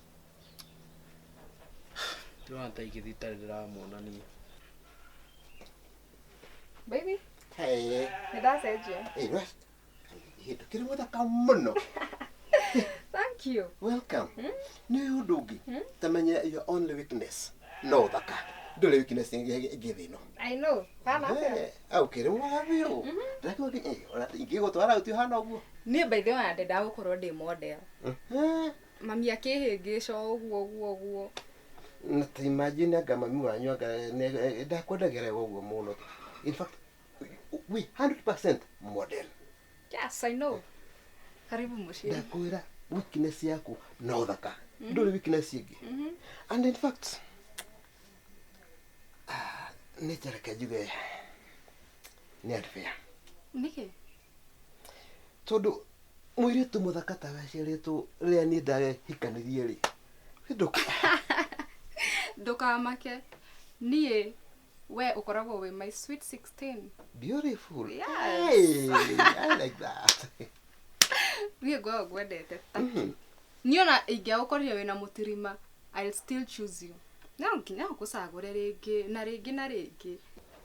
Speaker 5: ndĩrona ta ingĩthiĩ itarĩ ndĩramuona niĩ.
Speaker 2: Baby.
Speaker 8: Hey.
Speaker 2: Nĩ ndacenjia.
Speaker 8: Hey, rest. Kĩndũ kĩrĩ mũthaka mũno.
Speaker 2: Thank you.
Speaker 8: Welcome. Nĩ ũndũ ũngĩ. Ta menya your only weakness. No ũthaka. Ndũrĩ weakness ĩngĩ thĩ ĩno.
Speaker 2: I know. Kana atĩa?
Speaker 8: Au kĩrĩ mwega biũ. Ingĩgũtwara ũti ũhana ũguo.
Speaker 2: Niĩ by the way ndendaga gũkorwo ndĩ model. Mami akĩhĩngĩca ũguo ũguo ũguo.
Speaker 8: Na ta imagine anga mami wanyu anga ndakwendagĩra ũguo mũno. In fact, we 100% model.
Speaker 2: Yes, I know. Karibu mũciĩ.
Speaker 8: Ndakwĩra weakness yaku no ũthaka. Ndũrĩ weakness ĩngĩ. And in fact, nĩ njareke njuge nĩ unfair.
Speaker 2: Nĩkĩ?
Speaker 8: Tondũ mũirĩtu mũthaka ta we aciarĩtwo rĩrĩa niĩ ndahikanirie rĩ,
Speaker 2: Ndũkamake. Niĩ we ũkoragwo wĩ my sweet 16.
Speaker 8: Beautiful.
Speaker 2: Yes.
Speaker 8: Hey, I like that.
Speaker 2: Niĩ ngoragwo ngwendete ta. Niĩ ona ingĩagũkorire wĩna mũtirima, I'll still choose you. No nginya ngũcagũre rĩngĩ na rĩngĩ na rĩngĩ.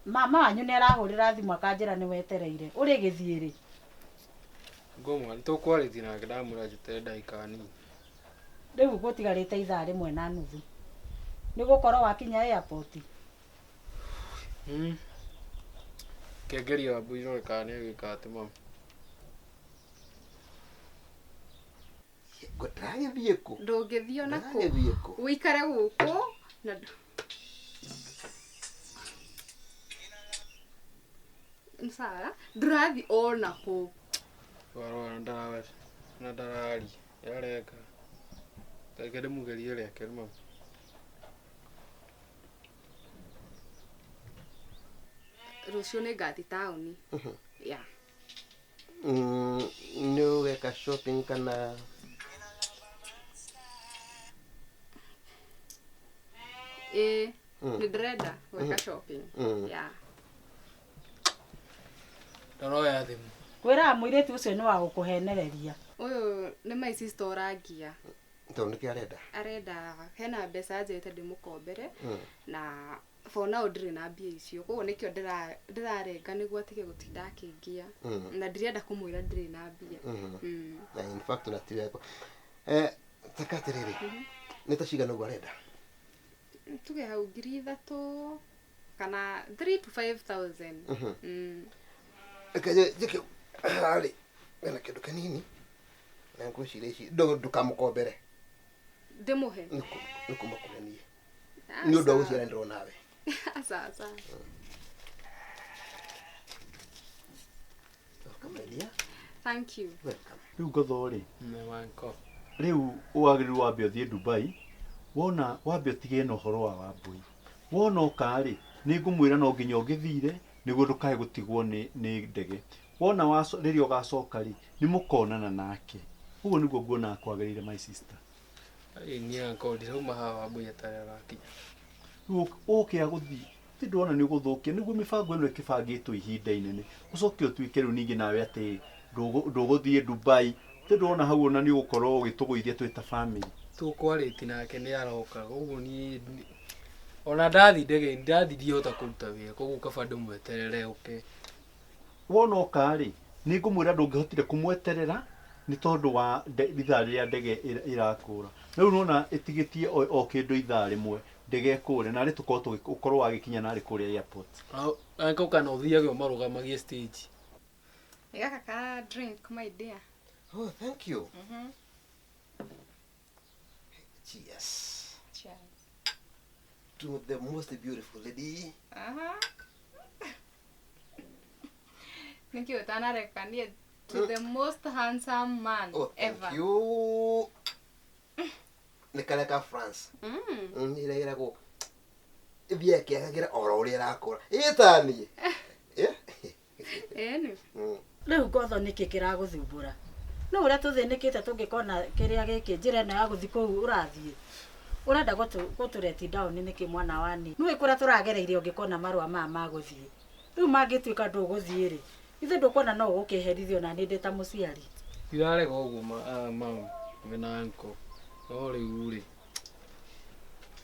Speaker 6: Mama wanyu nĩ arahũrĩra thimũ akanjĩra nĩ wetereire. Ũrĩ gĩthiĩ rĩ?
Speaker 5: Ngomwa nĩtũkwarĩtie nake ndamwĩra njeterere ndagĩka nini.
Speaker 6: Rĩu gũtigarĩte ithaa rĩmwe na nuthu. Nĩ gũkorwo wakinya airport.
Speaker 5: Kengeria Wambui rore kana nĩ agĩka atĩ mami.
Speaker 8: Ndĩragĩthiĩ kũ?
Speaker 2: Ndũngĩthiĩ ona kũ.
Speaker 8: Ndĩragĩthiĩ kũ?
Speaker 2: Ũikare gũkũ na Sara, ndũrathiĩ ona kũ.
Speaker 5: Warora na ndararia yareka. Reke ndĩmũgerie rĩa kerĩ mami.
Speaker 2: Rũciũ nĩ ngathiĩ taũni. Yeah.
Speaker 8: Nĩ ũgeka shopping kana
Speaker 2: Ĩĩ, nĩ ndĩrenda gwĩka shopping. Yeah.
Speaker 5: Ndaroya thimũ.
Speaker 6: Kwĩraga mũirĩtu ũcio nĩ wa gũkũhenereria.
Speaker 2: Ũyũ nĩ my sister ũrangia.
Speaker 8: Tondũ nĩkĩ arenda?
Speaker 2: Arenda hena mbeca anjĩrĩte ndĩmũkombere na for now ndirĩ na mbia icio koguo nĩkĩo ndĩrarenga nĩguo atige gũtinda akĩngia na ndirenda kũmwĩra ndirĩ na mbia.
Speaker 8: Na in fact na ti wega. Taka atĩrĩrĩ, nĩ ta cigana ũguo arenda?
Speaker 2: Tuge hau 3,000 kana 3 to 5,000.
Speaker 8: Reke njĩke harĩ hena kĩndũ kĩnini na ngwĩciria ici ndũkamũkombere.
Speaker 2: Ndĩmũhe?
Speaker 8: Nĩ kuma kũrĩ niĩ. Nĩ ũndũ wa gũciaranĩrwo nawe.
Speaker 2: Sawa sawa.
Speaker 8: Welcome, my dear.
Speaker 2: Thank you.
Speaker 8: Welcome.
Speaker 4: Rĩu ngotho rĩ,
Speaker 5: Nĩ wanko.
Speaker 4: rĩu wagĩrĩirwo wambe ũthiĩ Dubai, wona wambe ũtige na ũhoro wa Wambui. Wona oka rĩ, nĩ ngũmwĩra no nginya ũngĩthire nĩguo ndũkae gũtigwo nĩ ndege. Wona rĩrĩa ũgacoka rĩ, nĩ mũkonana nake. Ũguo nĩguo nguona kwagĩrĩire my sister.
Speaker 5: Niĩ uncle ndirauma haha Wambui atarĩ arakinya.
Speaker 4: Rĩu ũkĩa gũthiĩ, ti ndĩrona nĩ ũgũthũkia nĩguo mĩbango ĩno ĩkĩbangĩtwo ihinda inene. Ũcoke ũtuĩke rĩu ningĩ nawe atĩ ndũgũthiĩ Dubai. Ti ndĩrona hau ona nĩ ũgũkorwo ũgĩtũgũithia twĩ ta family.
Speaker 5: Tũkwarĩtie nake nĩ aroka koguo niĩ ona ndathi ndege ndathi ndihota kũruta wĩra koguo kaba ndĩmweterere oke.
Speaker 4: Wona oka rĩ, nĩ ngũmwĩra ndũngĩhotire kũmweterera nĩ tondũ wa ithaa rĩrĩa ndege ĩrakũra. Rĩu nĩwona ĩtigĩtie o kĩndũ ithaa rĩmwe ndege ĩkũre narĩ tũkorwo ũkorwo wagĩkinya narĩ kũrĩa airport.
Speaker 5: Uncle kana ũthiage ũmarũgamagie stage.
Speaker 2: Nĩ gaka ka drink my dear.
Speaker 8: Oh, thank you. Cheers.
Speaker 2: Cheers.
Speaker 8: To the most beautiful lady.
Speaker 2: Nĩkĩ ũtanareka niĩ to the most handsome man
Speaker 8: oh, thank
Speaker 2: ever.
Speaker 8: you. Nĩ karĩa ka France. Ĩrĩa ĩragwo ĩthiaga ĩkĩagagĩra oro ũrĩa ĩrakũra. Ĩ ta niĩ.
Speaker 2: Ĩni.
Speaker 6: Rĩu ngotho nĩkĩ kĩragũthumbũra? No ũrĩa tũthĩnĩkĩte tũngĩkona kĩrĩa gĩkĩ njĩra ĩno ya gũthiĩ kũu ũrathiĩ. Ũrenda gũtũreti down nĩkĩ mwana wa niĩ? Nĩũĩ kũrĩa tũragereire ũngĩkona marũa maya ma gũthiĩ. Rĩu mangĩtuĩka ndũgũthiĩ rĩ, ithuĩ ndũkuona no ũgũkĩherithio na niĩ ndĩ ta mũciari.
Speaker 5: Ndirarega ũguo mami wĩna uncle. No rĩu rĩ,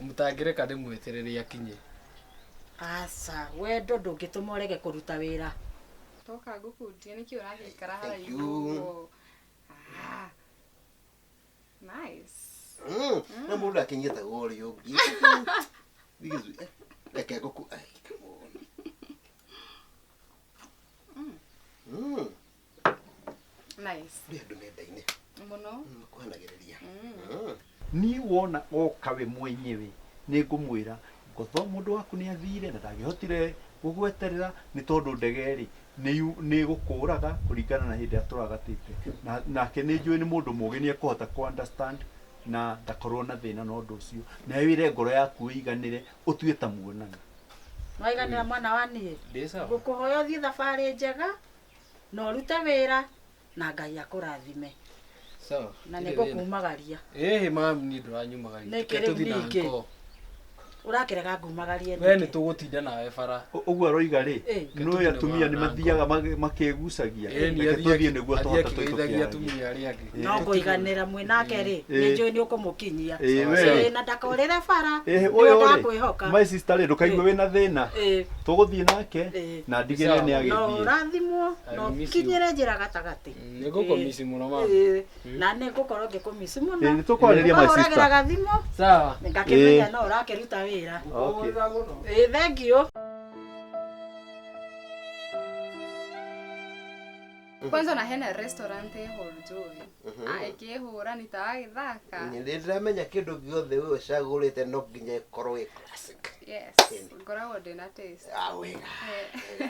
Speaker 5: mũtangĩreka ndĩmweterere akinye.
Speaker 6: Aca, wendo ndũngĩtũma ũrege kũruta wĩra.
Speaker 2: Toka ngũkundie nĩkĩ ũragĩikara
Speaker 8: Thank
Speaker 2: haraihu
Speaker 8: you.
Speaker 2: ũguo? Nice.
Speaker 8: Na mũndũ akĩnyitagwo ũrĩa ũngĩ. Reke ngũkũ. Ai, come on.
Speaker 2: Nice.
Speaker 8: Kũrĩ andũ nenda-inĩ.
Speaker 2: Mũno.
Speaker 8: Makuhanagĩrĩria.
Speaker 4: Niĩ wona oka we mwenyewe nĩ ngũmwĩra ngotho mũndũ waku nĩ athire na ndangĩhotire gũgweterera nĩ tondũ ndege rĩ nĩ ĩgũkũraga kũringana na hĩndĩ ĩrĩa tũragatĩte. Nake nĩ njũĩ nĩ mũndũ mũũgĩ nĩ ekũhota kũ understand na ndakorwo na thĩna na ũndũ ũcio. Nawe wĩre ngoro yaku ĩiganĩre ũtue ta muonana.
Speaker 6: Waiganĩra mwana wa niĩ?
Speaker 5: Ndĩ sawa.
Speaker 6: Ngũkũhoya ũthiĩ thabarĩ njega na ũrute wĩra na Ngai akũrathime.
Speaker 5: Sawa.
Speaker 6: Na nĩ ngũkumagaria.
Speaker 5: Ĩhĩ mami niĩ ndũranyumagaria.
Speaker 6: Nĩkĩ
Speaker 5: Reke
Speaker 6: rĩu
Speaker 5: tũthiĩ na
Speaker 6: ningĩ?
Speaker 5: nko.
Speaker 6: Ũrakĩrega ngumagarie
Speaker 5: We
Speaker 6: nĩkĩ?
Speaker 5: nĩ tũgũtinda nawe bara.
Speaker 4: Ũguo aroiga rĩ,
Speaker 6: Ĩ.
Speaker 4: nĩ atumia nĩ mathiaga makĩgucagia.
Speaker 5: Ĩni
Speaker 4: Reke tũthiĩ nĩguo
Speaker 5: athiĩ
Speaker 4: tũhote
Speaker 5: akĩgeithagia
Speaker 4: tũkĩaragia.
Speaker 5: atumia arĩa angĩ.
Speaker 6: No ngũiganĩra mwĩ nake rĩ,
Speaker 4: Ĩ.
Speaker 6: nĩ njũĩ nĩ ũkũmũkinyia.
Speaker 4: Ĩ, we.
Speaker 6: Ĩ, na ndakorĩre bara.
Speaker 4: Ĩhĩ,
Speaker 6: Nĩwe
Speaker 4: ũyũ rĩ,
Speaker 6: ndakwĩhoka.
Speaker 4: my sister rĩ, ndũkaigue wĩna thĩna.
Speaker 6: Ĩ.
Speaker 4: Tũgũthiĩ nake
Speaker 6: Ĩ.
Speaker 4: na ndigĩrĩre nĩ
Speaker 6: No
Speaker 4: agĩthiĩ.
Speaker 6: ũrathimwo, no
Speaker 5: I miss you.
Speaker 6: ũkinyĩre njĩra gatagatĩ.
Speaker 5: Nĩ ngũkũmici mũno mami.
Speaker 6: Ĩ, na nĩ ngũkorwo ngĩkũmici mũno.
Speaker 4: Ĩ, nĩ tũkwarĩria my
Speaker 6: Ũkahũragĩra
Speaker 4: sister.
Speaker 6: gathimũ,
Speaker 5: Sawa.
Speaker 6: ngakĩmenya
Speaker 4: Ĩ.
Speaker 6: no ũrakĩruta wĩra.
Speaker 4: Okay.
Speaker 6: Ĩ, thank you.
Speaker 2: Kwanza ona hena restaurant ĩho njũĩ. Ĩkĩhũra nĩ ta agĩthaka.
Speaker 8: Nĩ ndĩramenya kĩndũ gĩothe we ũcagũrĩte no nginya ĩkorwo ĩ classic.
Speaker 2: Yes, ngoragwo ndĩna taste.
Speaker 8: Ah, wega.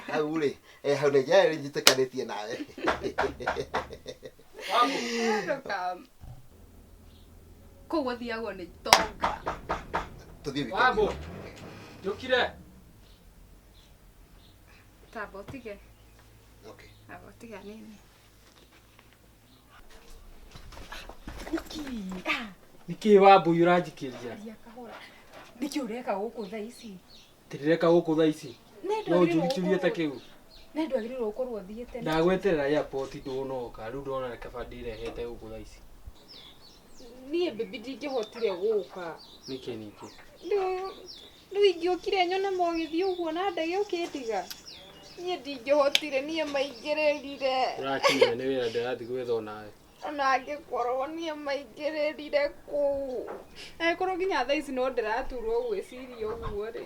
Speaker 8: Hau rĩ, hau nĩ njarĩ njĩtĩkanĩtie nawe.
Speaker 2: Ndũka kũu gũthiagwo nĩ itonga.
Speaker 8: Tũthiĩ weekend.
Speaker 5: Wambo. Njũkire.
Speaker 2: Tamba ũtige.
Speaker 8: Okay.
Speaker 2: Tamba ũtige hanini.
Speaker 5: Nĩkĩ Wambũi ũranjikĩria?
Speaker 2: Aria kahora. Nĩkĩ ũreka gũkũ thaa ici?
Speaker 5: Ndĩreka gũkũ thaa ici.
Speaker 2: Nĩ
Speaker 5: No
Speaker 2: ndwagĩrĩirwo
Speaker 5: ũnjũrie kĩũria ta
Speaker 2: gũkorwo-
Speaker 5: kĩu.
Speaker 2: Nĩ ndwagĩrĩirwo gũkorwo ũthiĩte.
Speaker 5: Ndagweterera airport ndũnoka, rĩu ndona kaba ndĩrehete gũkũ thaa ici.
Speaker 2: Niĩ baby ndingĩhotire gũka.
Speaker 5: Nĩkĩ ningĩ?
Speaker 2: Rĩu ingĩũkire nyone mogĩthiĩ ũguo na ndege ũkĩndiga. Niĩ ndingĩhotire, niĩ maingĩrĩrire.
Speaker 5: Ũrakinya nĩ wĩra ndĩrathiĩ gwetha onawe.
Speaker 2: Ona angĩkorwo niĩ maingĩrĩrire kũu. Angĩkorwo nginya thaa ici no ndĩraturwo gwĩciria ũguo rĩ.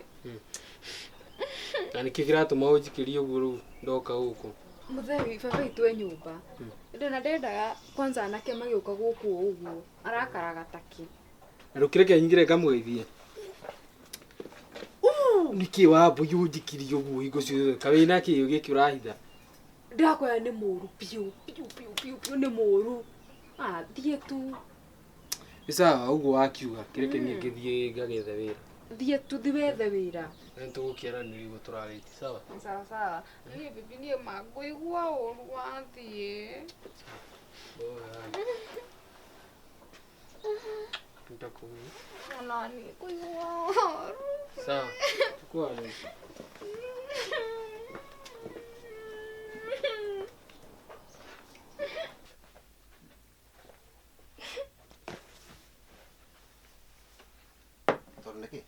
Speaker 5: Na nĩkĩ kĩratũma ũnjikĩrie ũguo rĩu ndoka gũkũ?
Speaker 2: Mũthee baba witũ e nyũmba. Ndona ndendaga kwanza anake magĩũka gũkũ ũguo. Arakaraga takĩ.
Speaker 5: Na ndũkĩreke nyingĩre ngamũgeithie. Nĩkĩ Wambũi ũnjikirie ũguo hingo ciothe? Ka wĩna kĩ gĩkĩ ũrahitha?
Speaker 2: Ndĩrakwĩra nĩ mũru biũ biũ biũ biũ biũ nĩ mũru. Ah, thiĩ tu.
Speaker 5: Nĩ sawa ũguo wakiuga, kĩreke niĩ ngĩthiĩ ngagethe wĩra.
Speaker 2: Thiĩ tu thiĩ wethe wĩra.
Speaker 5: Na nĩtũgũkĩaranĩria ũguo tũrarĩtie, sawa?
Speaker 2: Sawa sawa. Niĩ bibi niĩ mangũigua ũru wathiĩ.
Speaker 5: Nitakuona.
Speaker 2: Ona niĩ kũigua ũru.
Speaker 5: Sawa. Tukwarĩria.
Speaker 8: Tondũ nĩkĩ?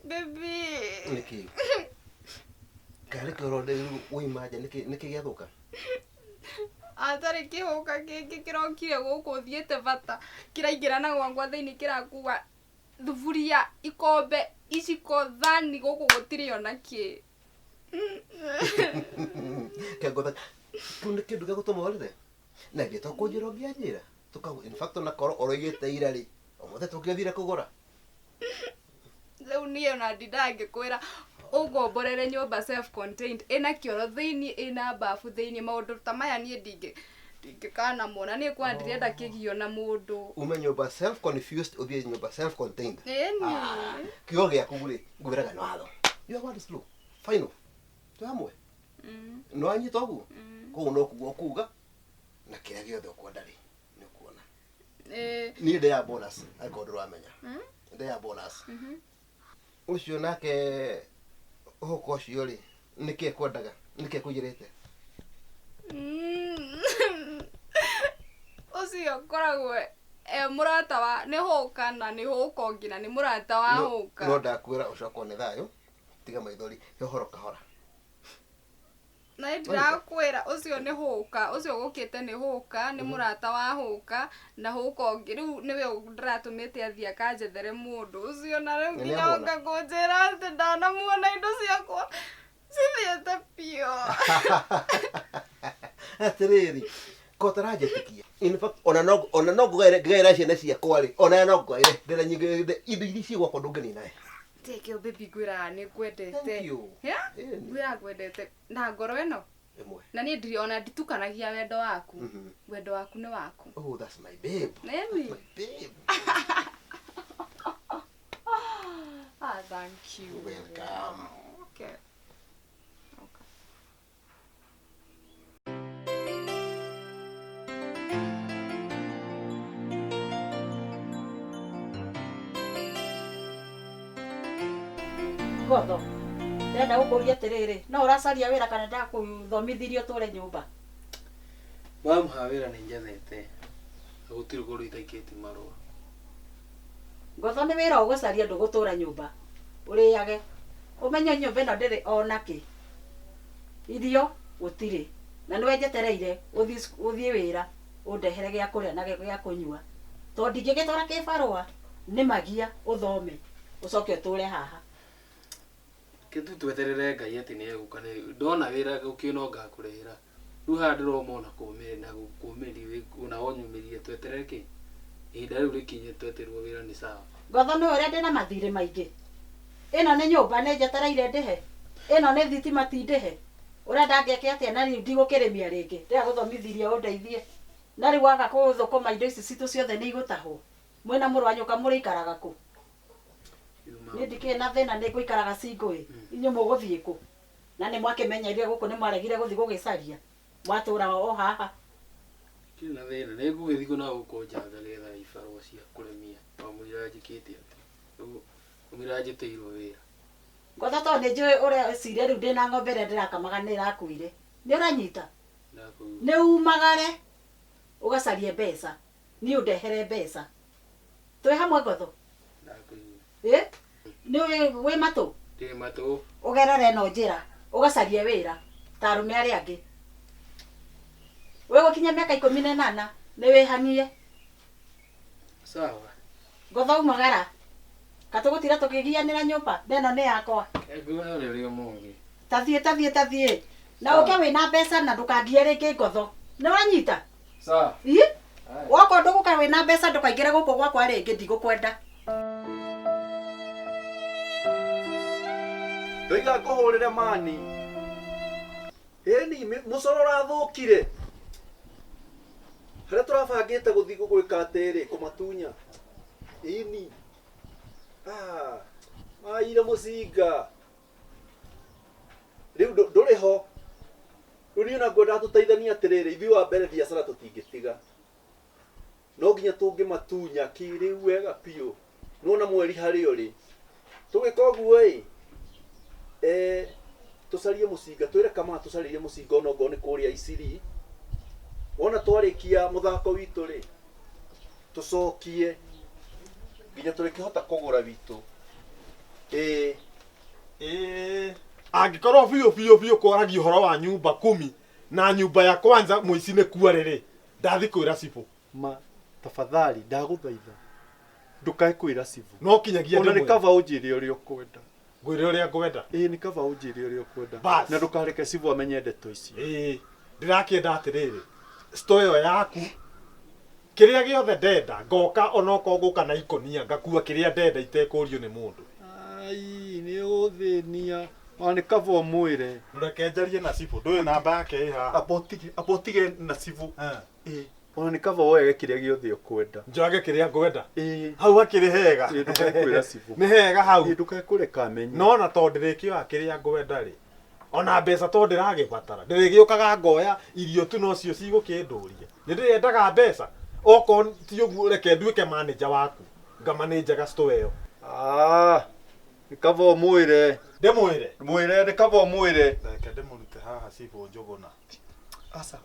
Speaker 2: Baby.
Speaker 8: Nĩkĩ? Karĩ kĩ ũronda rĩu wauma nja nĩkĩ nĩkĩ gĩathũka?
Speaker 2: Atarĩ kĩhũka kĩngĩ kĩrokire gũkũ thiĩte bata kĩraingĩra na gwakwa thĩinĩ kĩrakua thuburia ikombe iciko thani gũkũ gũtirĩ ona kĩ.
Speaker 8: Kĩangotha kĩu nĩ kĩndũ gĩa gũtũma ũrĩre? Na githĩ to kũnjĩra ũngĩanjĩra? Tũkagũ in fact ona korwo ũroigĩte ira rĩ, ũmũthĩ tũngĩathire kũgũra.
Speaker 2: Rĩu niĩ ona ndindaga ngĩkwĩra ũngomborere nyũmba self contained ĩna kĩoro thĩinĩ ĩna bafu thĩinĩ maũndũ ta maya niĩ ndingĩkanamona niĩ kwa ndirenda kĩgio na mũndũ.
Speaker 8: Ume nyũmba self confused ũthiĩ nyũmba self contained.
Speaker 2: Ĩni.
Speaker 8: Kiugo gĩaku rĩ, ngwĩraga nĩ watho. Your word is law. Final. Twĩ hamwe? Nĩ wanyita ũguo? Koguo no kuga ũkuga na kĩrĩa gĩothe ũkwenda rĩ, nĩ ũkuona.
Speaker 2: Ĩ.
Speaker 8: Niĩ ndĩya bonus angĩkorwo ndũramenya. Ndĩya bonus. Ũcio nake ũhũka ũcio rĩ, nĩkĩ ekwendaga? Nĩkĩ ekũiyĩrĩte?
Speaker 2: Ũcio ngoragwo e mũrata wa nĩ hũka na nĩ hũka ũngĩ na nĩ mũrata wa hũka.
Speaker 8: No ndakwĩra ũcokwo nĩ thayũ, tiga maithori, he ũhoro kahora.
Speaker 2: Na nĩ ndĩrakwĩra ũcio nĩ hũka, ũcio ũgũkĩte nĩ hũka, nĩ mũrata wa hũka na hũka ũngĩ rĩu nĩwe ndĩratũmĩte athiĩ akanjethere mũndũ ũcio na rĩu
Speaker 8: Na
Speaker 2: nginya
Speaker 8: nĩamuona?
Speaker 2: oka kũnjĩra atĩ ndanamuona indo ciakwa cithiĩte biũ.
Speaker 8: Atĩrĩrĩ, ko ũtaranjĩtĩkia. In fact, ona no ngũgaĩre ngĩgaĩra ciana ciakwa rĩ, ona no ngũgaĩre ndĩra nyingĩ indo iria ciĩ gwakwa ndũngĩnina.
Speaker 2: Tekĩo baby ngwĩraga nĩ ngwendete.
Speaker 8: Thank you.
Speaker 2: Yeah?
Speaker 8: Ĩni.
Speaker 2: Ngwĩraga ngwendete na ngoro ĩno.
Speaker 8: Ĩmwe.
Speaker 2: Na niĩ ndirĩ ona nditukanagia wendo waku. Wendo waku nĩ waku.
Speaker 8: Oh, that's my babe.
Speaker 2: Nĩmi.
Speaker 8: My babe.
Speaker 2: Ah, thank you.
Speaker 8: Welcome.
Speaker 2: Okay. Okay.
Speaker 6: Ngotho ndĩrenda gũkũria atĩrĩrĩ, no ũracaria wĩra kana ndakũthomithirie ũtũre nyũmba?
Speaker 5: Mamu ha wĩra nĩ njethete na gũtirĩ kũndũ itaikĩtie marũa.
Speaker 6: Ngotho nĩ wĩra ũgũcaria ndũgũtũra nyũmba ũrĩage ũmenye nyũmba ĩno ndĩrĩ ona kĩ, irio gũtirĩ, na nĩwe njetereire ũthiĩ wĩra ũndehere gĩa kũrĩa na gĩa kũnyua, tondũ ndingĩgĩtwara kĩbarũa nĩ magia ũthome ũcoke ũtũre haha.
Speaker 5: Kĩtu tweterere Ngai atĩ nĩ egũka, ndona wĩra ũkĩona ngakũrehera. Rĩu haha ndĩroma ona kũũmĩrĩria na gũkũũmĩrĩria ona wonyũmĩrĩria tweterere kĩ ihinda rĩu rĩkinye tweterwo wĩra nĩ sawa.
Speaker 6: Ngotho nĩ ũrĩa ndĩna mathirĩ maingĩ, ĩno nĩ nyũmba nĩ njetereire ndĩhe, ĩno nĩ thitima ti ndĩhe, ũrenda ngeke atĩa na rĩu ndigũkĩrĩmia rĩngĩ, ndĩragũthomithirie ũndeithie, na rĩu waga kũthũkũma indo ici citũ ciothe nĩ igũtahwo, mwĩna mũrũ wa nyũka mũrĩikaraga kũ? Niĩ ndikĩrĩ na thĩna nĩ ngũikaraga single ĩ, inyuĩ mũgũthiĩ kũ? Na nĩ mwakĩmenyeire gũkũ nĩ mwaregire gũthiĩ gũgĩcaria, mwatũra o haha.
Speaker 5: Ndirĩ na thĩna, nĩ ngũgĩthiĩ na gũkũ njanga nĩgetha ibarũa cia kũrĩmia wamũira njĩkĩte atĩ wamũira njĩtĩirwo wĩra.
Speaker 6: Ngotho tondũ nĩ njũĩ ũrĩa ĩciria rĩu ndĩna ng'ombe ĩrĩa ndĩrakamaga nĩ ĩrakuire, nĩ ũranyita? Nĩ umagare ũgacarie mbeca, niĩ ũndehere mbeca, twĩ hamwe Ngotho? Ĩ nĩ wĩ matũ?
Speaker 5: Ndĩ matũ.
Speaker 6: Ũgerere ĩno njĩra ũgacarie wĩra ta arũme arĩa angĩ. Wĩgũkinya mĩaka 18 nĩ wĩhang'ie.
Speaker 5: Sawa.
Speaker 6: Ngotho umagara katũgũtira tũkĩgianĩra nyũmba na ĩno nĩ yakwa.
Speaker 5: Ngũhe ũrĩa ũrĩ ũmũthĩ.
Speaker 6: Tathiĩ tathiĩ tathiĩ na ũke wĩna mbeca na ndũkangie rĩngĩ Ngotho, nĩ wanyita?
Speaker 5: Sawa.
Speaker 6: Ĩ woka ndũgũka wĩna mbeca ndũkaingĩre gũkũ gwakwa rĩngĩ, ndigũkwenda.
Speaker 4: Ndoiga ngũhũrĩre mani. Ĩni mũcoro ũrathũkire. Harĩa tũrabangĩte gũthiĩ gwĩka atĩrĩ kũmatunya. Ĩni. Ah, maire mũcinga. Rĩu ndũrĩ ho. Rĩu niĩ ona ngwendaga tũteithanie atĩrĩrĩ, ithuĩ wa mbere biacara tũtingĩtiga. No nginya tũngĩmatunya kĩrĩu wega biũ. Nĩwona mweri harĩa ũrĩ. Tũgĩka ũguo ĩ, tũcarie mũcinga, twĩre Kamau tũcarĩrie mũcinga ona okorwo nĩ kũrĩa Isiri. Wona twarĩkia mũthako witũ rĩ, tũcokie nginya tũrĩkĩhota kũgũra witũ. Ĩĩ.
Speaker 3: Ĩĩ. Angĩkorwo biũ biũ biũ kwaragia ũhoro wa nyumba kumi na nyumba ya kwanza mũici nĩ kuarĩ rĩ, ndathi kwĩra cibũ.
Speaker 4: Ma tafadhali ndagũthaitha ndũkae kwĩra cibũ.
Speaker 3: No kinyagia
Speaker 4: Ona nĩ kaba ũnjĩre ũrĩa ũkwenda.
Speaker 3: Ngwĩre ũrĩa ngwenda.
Speaker 4: Ĩĩ nĩ kaba ũnjĩre ũrĩa ũkwenda. Na ndũkareke cibũ amenye ndeto icio.
Speaker 3: Ĩĩ ndĩrakĩenda atĩrĩrĩ, store ĩyo yaku kĩrĩa gĩothe ndenda ngoka onokorwo ngũka na ikũnia ngakua kĩrĩa ndenda itekũrio nĩ mũndũ.
Speaker 4: Ai nĩ ũgũthĩnia. Ona nĩ kaba ũmwĩre.
Speaker 3: Ndũreke njarie na cibũ, ndũĩ namba yake ĩ haha.
Speaker 4: Amba ũtige na cibũ. Ĩĩ. Ona nĩ kaba woyage kĩrĩa gĩothe ũkwenda.
Speaker 3: Njoyage kĩrĩa ngwenda.
Speaker 4: Ĩĩ.
Speaker 3: Hau hakĩrĩ hega.
Speaker 4: Ĩĩ ndũkae kwĩra cibũ.
Speaker 3: Nĩ hega hau.
Speaker 4: Ĩĩ ndũkae kũreka amenye.
Speaker 3: No ona tondũ ndĩrĩkĩoya kĩrĩa ngwenda rĩ, ona mbeca tondũ ndĩragĩbatara, ndĩrĩgĩũkaga ngoya irio tu nocio cigũkĩndũria. Nĩ ndĩrendaga mbeca. Okorwo ti ũguo reke nduĩke manager waku, ngamanĩnjaga store ĩyo.
Speaker 4: Ah, nĩ kaba ũmwĩre.
Speaker 3: Ndĩmwĩre?
Speaker 4: Mwĩre, nĩ kaba ũmwĩre.
Speaker 3: Reke ndĩmũrute haha cibũ Njũgũna.
Speaker 4: Aca,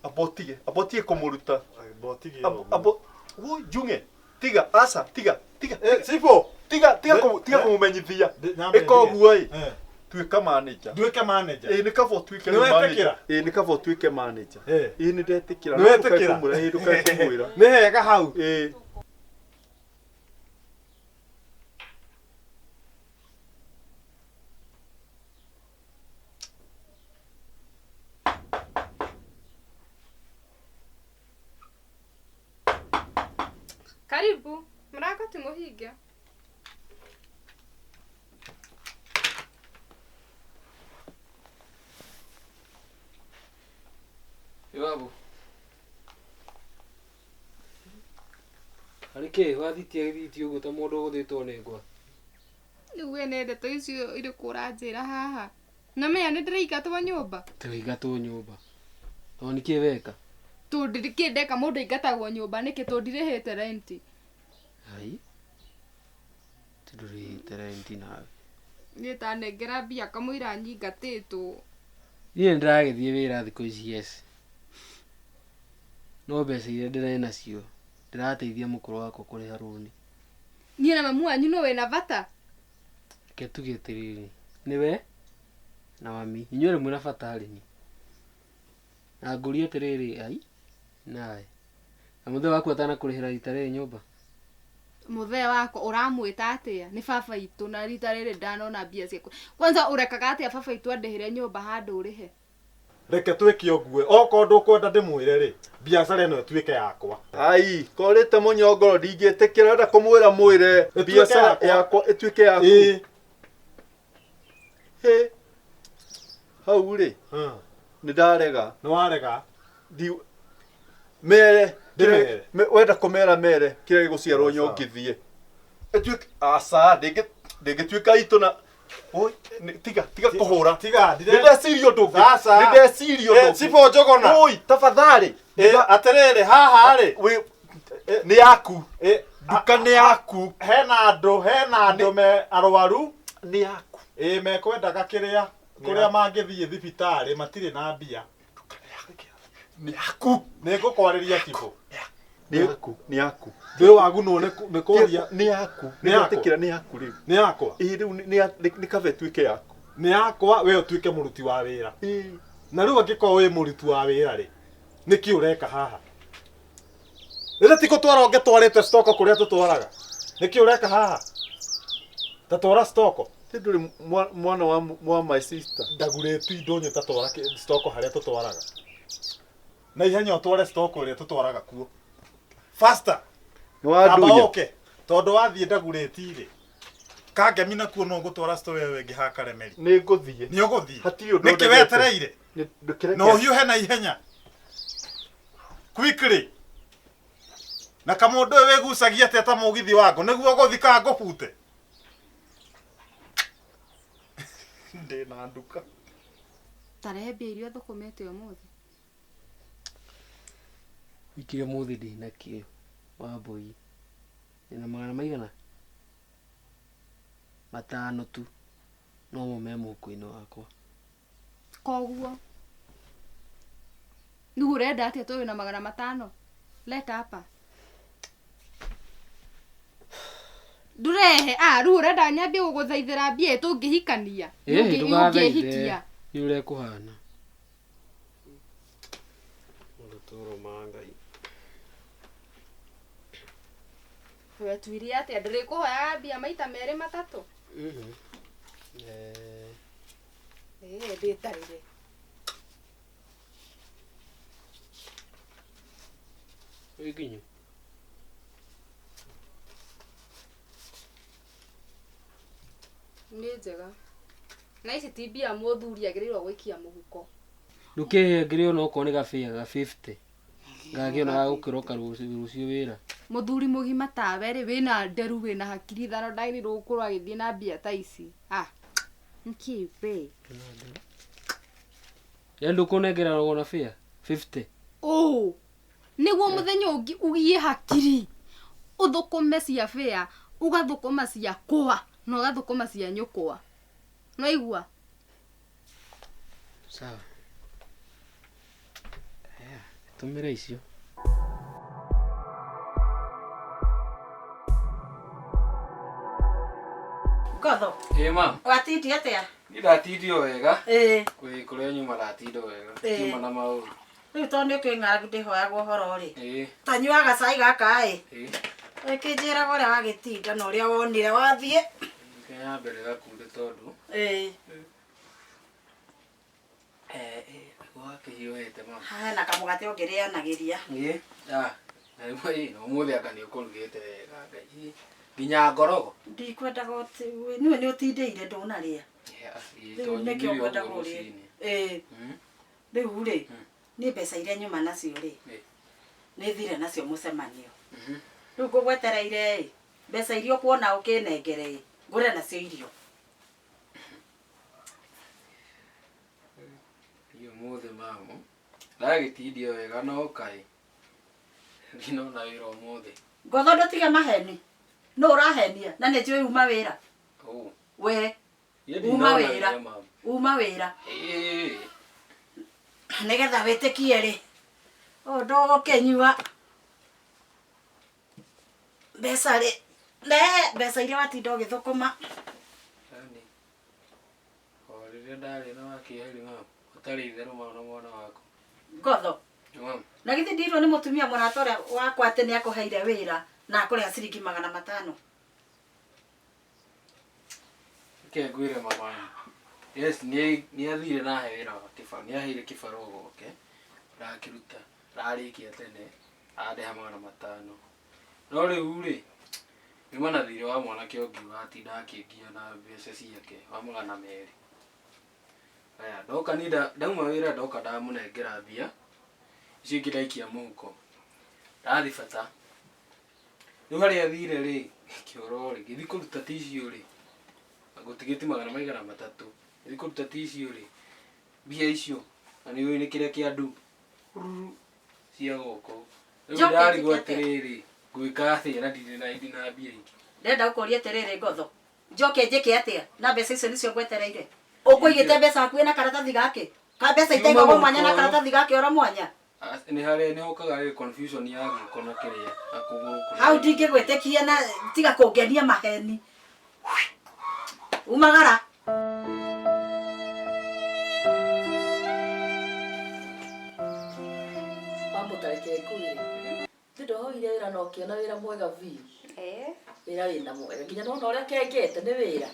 Speaker 4: amba ũtige, amba ũtige kũmũruta.
Speaker 3: Amba ũtige
Speaker 4: Amba, woi Njung'e, tiga, aca, tiga, tiga.
Speaker 3: Cibũ!
Speaker 4: Tiga, tiga tiga kũmũmenyithia. Ĩka ũguo ĩ. Tuĩka manager.
Speaker 3: Nduĩke manager.
Speaker 4: Ĩĩ nĩ kaba ũtuĩke
Speaker 3: Nĩ wetĩkĩra?
Speaker 4: Ĩĩ nĩ kaba ũtuĩke manager. Ĩĩ nĩ ndetĩkĩra.
Speaker 3: Nĩ wetĩkĩra?
Speaker 4: Ĩĩ ndũkae kũmwĩra.
Speaker 3: Nĩ hega hau.
Speaker 4: Ĩĩ.
Speaker 2: Karibu, mlango ti mũhinge.
Speaker 5: Iwabu. Harĩ kĩ wathitie gĩthiti ũguo ta mũndũ ũgũthĩtwo nĩ ngwa?
Speaker 2: Rĩu we nĩ ndeto icio irĩkũ ũranjĩra haha? Na menya nĩ ndĩraingatwo nyũmba?
Speaker 5: Ndĩraingatwo nyũmba. Tondũ nĩkĩ weka?
Speaker 2: Tondũ nĩkĩ ndeka mũndũ aingatagwo nyũmba nĩkĩ tondũ ndirĩhĩte renti?
Speaker 5: Ai. Ti ndũrĩhĩte renti nawe.
Speaker 2: Niĩ tanengera mbia kamũira nyingatĩtwo.
Speaker 5: Niĩ nĩ ndĩragĩthiĩ wĩra thikũ ici yes. No mbeca iria ndĩrĩ nacio ndĩrateithia mũkũrũ wakwa kũrĩha rũni.
Speaker 2: Niĩ na mamu wanyu no wĩna bata?
Speaker 5: Reke tuge atĩrĩrĩ, nĩwe na mami inyuĩ mwĩna bata harĩ niĩ. Na ngũrie atĩrĩrĩ, ai nawe na mũthee waku atanakũrĩhĩra rita rĩrĩ nyũmba.
Speaker 2: Mũthee wakwa ũramwĩta atĩa? Nĩ baba itũ na rita rĩrĩ ndanona mbia ciakwa. Kwanza ũrekaga atĩa baba itũ andĩhĩre nyũmba handũ ũrĩhe?
Speaker 3: Reke twĩke ũguo okorwo ndũkwenda ndĩmwĩre rĩ biacara ĩno ĩtuĩke yakwa.
Speaker 4: Ai, korĩte mũnyongoro ndingĩtĩkĩra enda kũmwĩra mwĩre
Speaker 3: Ĩtuĩke
Speaker 4: biacara
Speaker 3: yakwa.
Speaker 4: yakwa ĩtuĩke yaku.
Speaker 3: Ĩĩ.
Speaker 4: Hĩ. Hau rĩ nĩ ndarega.
Speaker 3: Nĩ warega.
Speaker 4: Mere
Speaker 3: Ndĩmere.
Speaker 4: wenda kũmera mere kĩrĩa gĩgũciarwo nyongithie. Ĩtuĩke aca ndĩngĩtuĩka itũ na Oi, tiga tiga kũhũra.
Speaker 3: Tiga
Speaker 4: Nĩ ndeciria ũndũ ũngĩ.
Speaker 3: Sasa.
Speaker 4: Nĩ ndeciria ũndũ ũngĩ.
Speaker 3: Cibũ Njũgũna.
Speaker 4: Oi, tafadhali.
Speaker 3: Atĩrĩrĩ haha rĩ.
Speaker 4: Nĩ yaku. Nduka nĩ yaku.
Speaker 3: Hena andũ, hena andũ me arwaru.
Speaker 4: Nĩ yaku.
Speaker 3: Ĩ mekwendaga kĩrĩa kũrĩa mangĩthiĩ thibitarĩ matirĩ na mbia.
Speaker 4: Nĩ yaku.
Speaker 3: Nĩ ngũkwarĩria cibũ.
Speaker 4: Nĩ yaku, nĩ yaku.
Speaker 3: Ndĩ wagunwo nĩ kũria.
Speaker 4: Nĩ yaku.
Speaker 3: Nĩ yakwa.
Speaker 4: Nĩ nĩ yaku rĩu.
Speaker 3: Nĩ yakwa.
Speaker 4: Ĩ rĩu nĩ kaba ĩtuĩke yaku.
Speaker 3: Nĩ yakwa we ũtuĩke mũruti wa wĩra. Na rĩu angĩkorwo wĩ mũruti wa wĩra rĩ, nĩkĩ ũreka haha? Rĩrĩa ti gũtwara ũngĩtwarĩte stoko kũrĩa tũtwaraga. Nĩkĩ ũreka haha? Ta twara stoko.
Speaker 4: Ti ndũrĩ mwana wa my sister.
Speaker 3: Ndagũrĩte indo nyũ ta twara stoko harĩa tũtwaraga. Na ihenya ũtware stoko ĩrĩa tũtwaraga kuo. Faster.
Speaker 4: Nĩ wandunya.
Speaker 3: Amba ũke. Tondũ wathiĩ ndagũrĩti rĩ. Kangemi nakuo no ngũtwara store ĩyo ĩngĩ ha Karemeri.
Speaker 4: Nĩ ngũthiĩ.
Speaker 3: Nĩ ũgũthiĩ.
Speaker 4: Hatirĩ ũndũ
Speaker 3: Nĩkĩ
Speaker 4: ndegete.
Speaker 3: wetereire?
Speaker 4: Ndũkĩreke.
Speaker 3: Na ũhiũhe na ihenya. Quickly. Na kamũndũ ũyũ wĩgucagia atĩa ta mũgithi wangu nĩguo ũgũthiĩ kana ngũbute. Ndĩna nduka.
Speaker 2: Tarehe mbia iria ũthũkũmĩte ũmũthĩ.
Speaker 5: Wikire mũthĩ ndĩ nakĩo Wambũi. Ndĩna magana maigana? 5 tu. No mo me mũhuko-inĩ wakwa.
Speaker 2: Koguo rĩu ũrenda atĩa tondũ wĩna 500? Leta hapa. Ndũrehe. Ah, rĩu ũrenda nyambie gũgũthaithĩra mbia tũngĩhikania.
Speaker 5: Ĩĩ, ndũgathaithe.
Speaker 2: Ũngĩhikia.
Speaker 5: Nĩ ũrĩa kũhana. Mũndũ ma Ngai.
Speaker 2: Wetuire atĩa? Ndĩrĩkũhoyaga mbia maita merĩ matatũ. Ĩĩ, ndĩtarĩre.
Speaker 5: Wĩ nginyu.
Speaker 2: Nĩ njega. Na ici ti mbia mũthuri agĩrĩirwo gũikia mũhuko.
Speaker 5: Ndũkĩhe ngĩrĩ ona okorwo nĩ gabĩa ga 50. Ngakĩona ga gũkĩroka rũciũ wĩra.
Speaker 2: Mũthuri mũgima tawe rĩ wĩna nderu wĩna hakiri ithano ndagĩrĩirwo gũkorwo agĩthiĩ na mbia ta ici. Ah. Nĩkĩ we?
Speaker 5: Yaani ndũkũnengera ona bĩa 50.
Speaker 2: Ũ. Nĩguo mũthenya ũngĩ ũgĩe hakiri. Ũthũkũme cia bĩa, ũgathũkũma cia kwa, na ũgathũkũma cia nyũkwa. Nĩwaigua?
Speaker 5: Sawa. Haya, tũmĩra icio.
Speaker 6: Ngotho.
Speaker 5: Ĩĩ ma.
Speaker 6: Watindia atĩa?
Speaker 5: Niĩ ndatindio wega.
Speaker 6: Ĩĩ.
Speaker 5: Kwĩ kũrĩa nyuma ndatindio wega.
Speaker 6: Ĩĩ.
Speaker 5: Kiuma na maũru.
Speaker 6: Rĩu tondũ nĩ ũkĩũĩ ng'aragu ndĩhoyagwo ũhoro rĩ.
Speaker 5: Ĩĩ.
Speaker 6: Tanyuaga gacai gaka ĩ.
Speaker 5: Ĩĩ.
Speaker 6: Ĩkĩnjĩraga ũrĩa wagĩtinda na ũrĩa wonire wathiĩ.
Speaker 5: Reke nyambe gakunde tondũ.
Speaker 6: Ĩĩ.
Speaker 5: Wakĩhiũhĩte ma.
Speaker 6: Hena kamũgate ũngĩrĩanagĩria.
Speaker 5: Ĩĩ. Ah, na rĩmwe ĩ, na ũmũthĩ anga nĩ ũkũrugĩte wega Ngai. Nginya ngorogo.
Speaker 6: Ndikwendaga niwe nĩ ũtindĩire ndũnarĩa.
Speaker 5: Ĩĩ,
Speaker 6: Rĩu
Speaker 5: tondũ
Speaker 6: nĩkĩo
Speaker 5: nyumire
Speaker 6: ngwenda
Speaker 5: ũguo
Speaker 6: kũrĩa.
Speaker 5: rũcinĩ.
Speaker 6: Ĩĩ. Rĩu rĩ, nĩ mbeca iria nyuma nacio rĩ, nĩ thire nacio mũcemanio. Rĩu ngũgwetereire ĩ, mbeca iria ũkuona ũkĩnengere ĩ, ngũre nacio irio.
Speaker 5: Niĩ ũmũthĩ mamu, ndagĩtindio wega no kaĩ. Ndinona wĩra ũmũthĩ.
Speaker 6: Ngotho ndũtige maheni. Nũ ũrahenia na nĩ njũĩ uma wĩra.
Speaker 5: Ũ.
Speaker 6: We.
Speaker 5: Niĩ
Speaker 6: Uma
Speaker 5: ndinona
Speaker 6: wĩra.
Speaker 5: wĩra, mama.
Speaker 6: Uma wĩra.
Speaker 5: Ĩĩ.
Speaker 6: Nĩgetha wĩtĩkie rĩ. Ũũ ndũgũkĩnyua. Mbeca rĩ. Rehe mbeca iria watinda ũgĩthũkũma.
Speaker 5: Yaani, o rĩrĩa ndarĩ na wakĩerĩ mama, ũtarĩ itherũ mama na mwana waku.
Speaker 6: Ngotho.
Speaker 5: Mama,
Speaker 6: Na githĩ ndirwo nĩ mũtumia mũrata ũrĩa wakwa atĩ nĩ akũheire wĩra na akũrĩha ciringi 500.
Speaker 5: reke ngwĩre mama. Yes, nĩ nĩ athire na ahe wĩra wa kĩbarũa, nĩ aheire kĩbarũa gwake, ndakĩruta, ndarĩkia tene, andĩha 500. No rĩu rĩ, nyuma na thirĩ wa mwanake ũngĩ watinda akĩngia na mbeca ciake wa 200. Aya, ndoka niĩ ndauma wĩra ndoka ndamũnengera mbia, icio ingĩ ndaikia mũhuko. Ndathi bata. Rĩu harĩa thire rĩ, kĩoro rĩ, ngĩthiĩ kũruta tissue rĩ, ngũtigĩtie magana maigana matatũ. Ngĩthiĩ kũruta tissue rĩ, mbia icio, na nĩ ũĩ nĩ kĩrĩa kĩa ndu, ruru, cia goko. Rĩu
Speaker 6: Njoke
Speaker 5: ndarigwo
Speaker 6: njĩke atĩa?
Speaker 5: atĩrĩrĩ, ngwĩka atĩa na ndirĩ na ndina mbia ingĩ.
Speaker 6: Ndĩrenda gũkũria atĩrĩrĩ ngotho. Njoke njĩke atĩa na mbeca icio nĩcio ngwetereire. Ũkũigĩte mbeca hakuhĩ na karatathi gake? Ka mbeca itaigagwo mwanya na karatathi gake oro mwanya?
Speaker 5: Nĩ harĩa nĩ hokaga rĩ confusion ya guoko na kĩrĩa na kũgũrũ kũrĩa.
Speaker 6: Hau ndingĩgwĩtĩkia na tiga kũngenia maheni. Umagara.
Speaker 1: Wamũtareke ngwĩre. Nĩ ndohoire wĩra na ũkĩona wĩra mwega biũ.
Speaker 2: Eh.
Speaker 1: Wĩra wĩna mwega. Nginya nona ũrĩa kengete nĩ wĩra.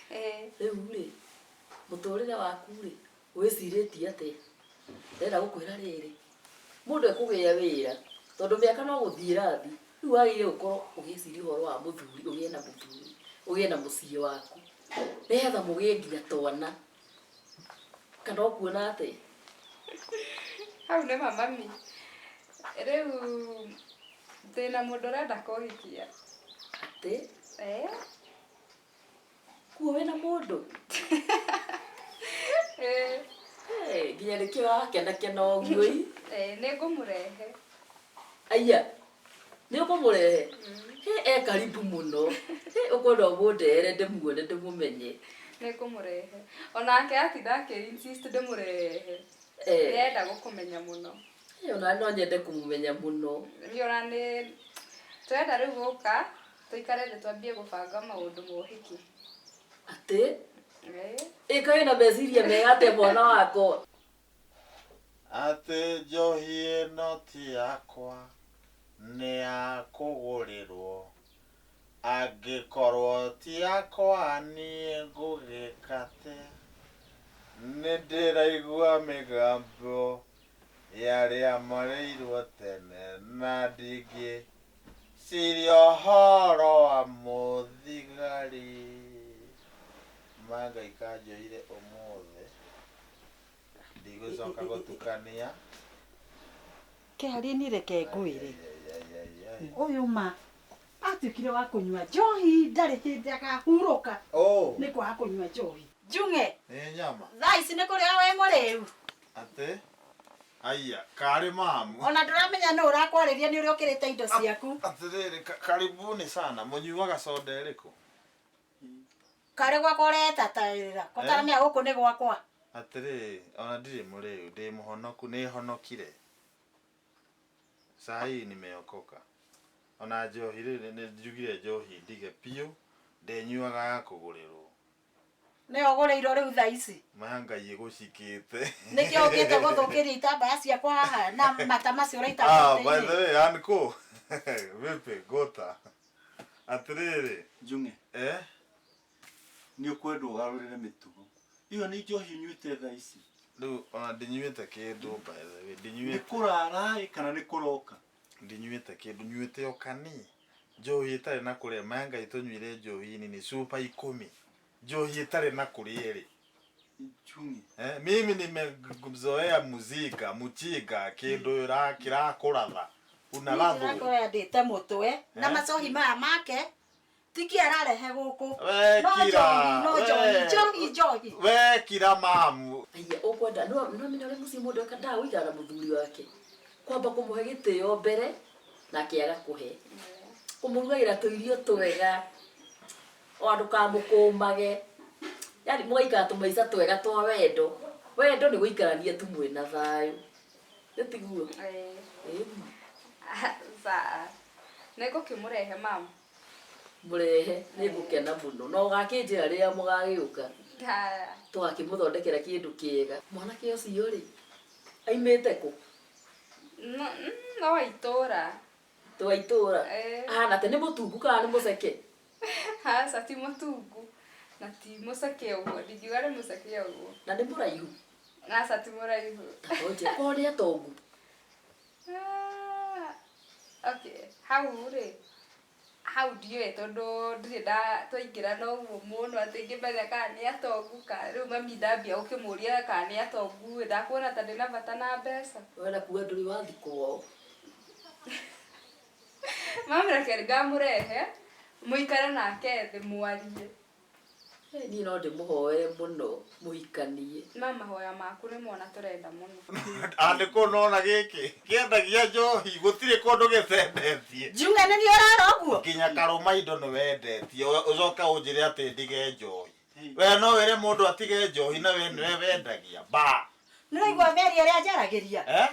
Speaker 2: Eh.
Speaker 1: Rĩu rĩ, mũtũrĩre waku rĩ, wĩcirĩtie atĩa? Ndĩrenda gũkwĩra rĩrĩ, mũndũ ekũgĩa wĩra, tondũ mĩaka no gũthiĩ ĩrathiĩ, rĩu wagĩrĩire gũkorwo ũgĩciria ũhoro wa mũthuri, ũgĩe na mũthuri, ũgĩe na mũciĩ waku, nĩgetha mũgĩe nginya twana. Kana ũkuona atĩa?
Speaker 2: Hau nĩ ma mami. Rĩu ndĩna mũndũ ũrenda kũhikia.
Speaker 1: Atĩ?
Speaker 2: Eh.
Speaker 1: Kuo wĩna mũndũ?
Speaker 2: Eh.
Speaker 1: Hey, nginya nĩkĩo ũrakenakena ũguo ĩ.
Speaker 2: Eh, nĩ ngũmũrehe.
Speaker 1: Aya, nĩ ũkũmũrehe? He, e karibu mũno. He, ũkwenda ũmũndehere ndĩmuone ndĩmũmenye.
Speaker 2: Nĩ ngũmũrehe. Onake atinda akĩ insist ndĩmũrehe.
Speaker 1: Eh.
Speaker 2: Nĩarenda gũkũmenya mũno.
Speaker 1: Ĩ, ona no nyende kũmũmenya mũno.
Speaker 2: Niĩ ona nĩ tũrenda rĩu gũka tũikare thĩ twambie gũbanga maũndũ ma ũhiki.
Speaker 1: Atĩ?
Speaker 2: Eh.
Speaker 1: Ĩ, kaĩ wĩna meciria mega atĩa mwana wakwa?
Speaker 9: Atĩ njohi ĩno ti yakwa nĩ ya kũgũrĩrwo angĩkorwo ti yakwa niĩ ngũgĩka atĩa nĩ ndĩraigua mĩgambo ya arĩa marĩirwo tene na ndingĩ ciria ũhoro wa mũthigari ma Ngai kanjoire ũmũthĩ ndigũcoka gũtukania
Speaker 6: Kĩharĩ niĩ reke ngwĩre. Ũyũ ma atuĩkire wa kũnyua njohi ndarĩ hĩndĩ akahurũka.
Speaker 9: Oh.
Speaker 6: Nĩ kwaga kũnyua njohi. Njung'e
Speaker 9: Nĩ nyama
Speaker 6: thaa ici nĩ kũrĩa wĩ mũrĩu.
Speaker 9: atĩ aya karĩ mamu
Speaker 6: Ona ndũramenya nũ ũrakwarĩria nĩ ũrĩa ũkĩrĩte indo ciaku.
Speaker 9: Atĩrĩrĩ karibuni sana mũnyuaga soda ĩrĩkũ
Speaker 6: Karĩ gwakwa ũretatĩrĩra. Kũtaramenya gũkũ nĩ gwakwa.
Speaker 9: Atĩrĩrĩ ona ndirĩ mũrĩu ndĩ mũhonoku nĩ honokire saa hii nimeokoka ona njohi rĩu nĩ njugire njohi ndige biũ ndĩnyuaga ya kũgũrĩrwo
Speaker 6: Nĩyo ũgũrĩirwo rĩu thaa ici.
Speaker 9: maya Ngai ĩgũcikĩte
Speaker 6: Nĩkĩo ũkĩte gũthũkĩria itambaya ciakwa haha na mata macio ũraita
Speaker 9: Ah, by the
Speaker 6: mũtĩ-inĩ.
Speaker 9: way, Anko. Vipi, gota. Atĩrĩrĩ.
Speaker 4: Njung'e.
Speaker 9: Eh?
Speaker 4: Nĩ ũkwenda ũgarũrĩre mĩtugo. Ĩyo nĩ njohi ũnyuĩte thaa ici.
Speaker 9: Rĩu ona ndinyuĩte kĩndũ by the way,
Speaker 4: Nĩ
Speaker 9: ndinyuĩte.
Speaker 4: kũrara ĩ kana nĩ kũroka?
Speaker 9: Ndinyuĩte kĩndũ, nyuĩte o kani. Njohi ĩtarĩ na kũrĩa, maya Ngai tũnyuire njohi nini cuba 10. Njohi ĩtarĩ na kũrĩa ĩrĩ.
Speaker 4: Njung'e.
Speaker 9: Eh, mimi nimezoea muzika, muchiga, kĩndũ kĩrakũratha. Unarathwo.
Speaker 6: Ndĩrakorwo ndĩte mũtwe na
Speaker 9: Eh?
Speaker 6: macohi maya make tiki ararehe gũkũ.
Speaker 9: We
Speaker 6: No
Speaker 9: kira.
Speaker 6: njohi, no njohi,
Speaker 9: we-
Speaker 6: njohi, njohi.
Speaker 9: We kira mamu.
Speaker 1: Aya, ũkwenda no no menya ũrĩa mũciĩ mũndũ endaga gũikara na mũthuri wake. Kwamba kũmũhe gĩtĩo mbere nake agakũhe. Kũmũrugagĩra tũirio twega. O ndũkamũkũmage. Yani mũgaikara tũmaica twega twa wendo. Wendo nĩ gũikarania tu mwĩna thayũ. Nĩ tiguo?
Speaker 2: Eh.
Speaker 1: Ĩĩ.
Speaker 2: Sawa. Nĩngũkĩmũrehe mamu.
Speaker 1: Mũrehe nĩ ngũkena mũno. Na ũgakĩnjĩra rĩrĩa mũgagĩũka.
Speaker 2: Haya.
Speaker 1: Tũgakĩmũthondekera kĩndũ kĩega. Mwanake ũcio rĩ, aimĩte kũ?
Speaker 2: No, no itũra.
Speaker 1: Twa itũra.
Speaker 2: Eh.
Speaker 1: Ahana atĩa? Nĩ mũtungu kana nĩ mũceke?
Speaker 2: Aca ti mũtungu na ti mũceke ũguo, ndingiuga nĩ mũceke ũguo.
Speaker 1: Na nĩ mũraihu?
Speaker 2: Aca ti mũraihu.
Speaker 1: Oje, korwo nĩ atongu.
Speaker 2: Ah, okay, hau rĩ, hau ndiũĩ tondũ ndirĩ nda twaingĩra na ũguo mũno atĩ ngĩmenya kana nĩ atongu kana rĩu mami ndambia gũkĩmũria kana nĩ atongu ĩ, ndakuona ta ndĩna bata na mbeca.
Speaker 1: We na kuga ndũrĩ wathiĩ kwao.
Speaker 2: Mami reke ngamũrehe mũikare nake thĩ mwarie.
Speaker 1: Niĩ no ndĩmũhoere mũno mũhikanie.
Speaker 2: Ma mahoya maku nĩmo ona tũrenda mũno.
Speaker 9: Andĩkwo nona gĩkĩ kĩendagia njohi gũtirĩ kũndũ gĩtendetie.
Speaker 6: Njung'e nĩ niĩ ũrara ũguo?
Speaker 9: Nginya karũma indo nĩ wendetie ũcoke ũnjĩre atĩ ndige njohi. We no wĩre mũndũ atige njohi na we nĩwe wendagia ba.
Speaker 6: Nĩ ũraigua mĩario ĩrĩa njaragĩria?
Speaker 9: Eh?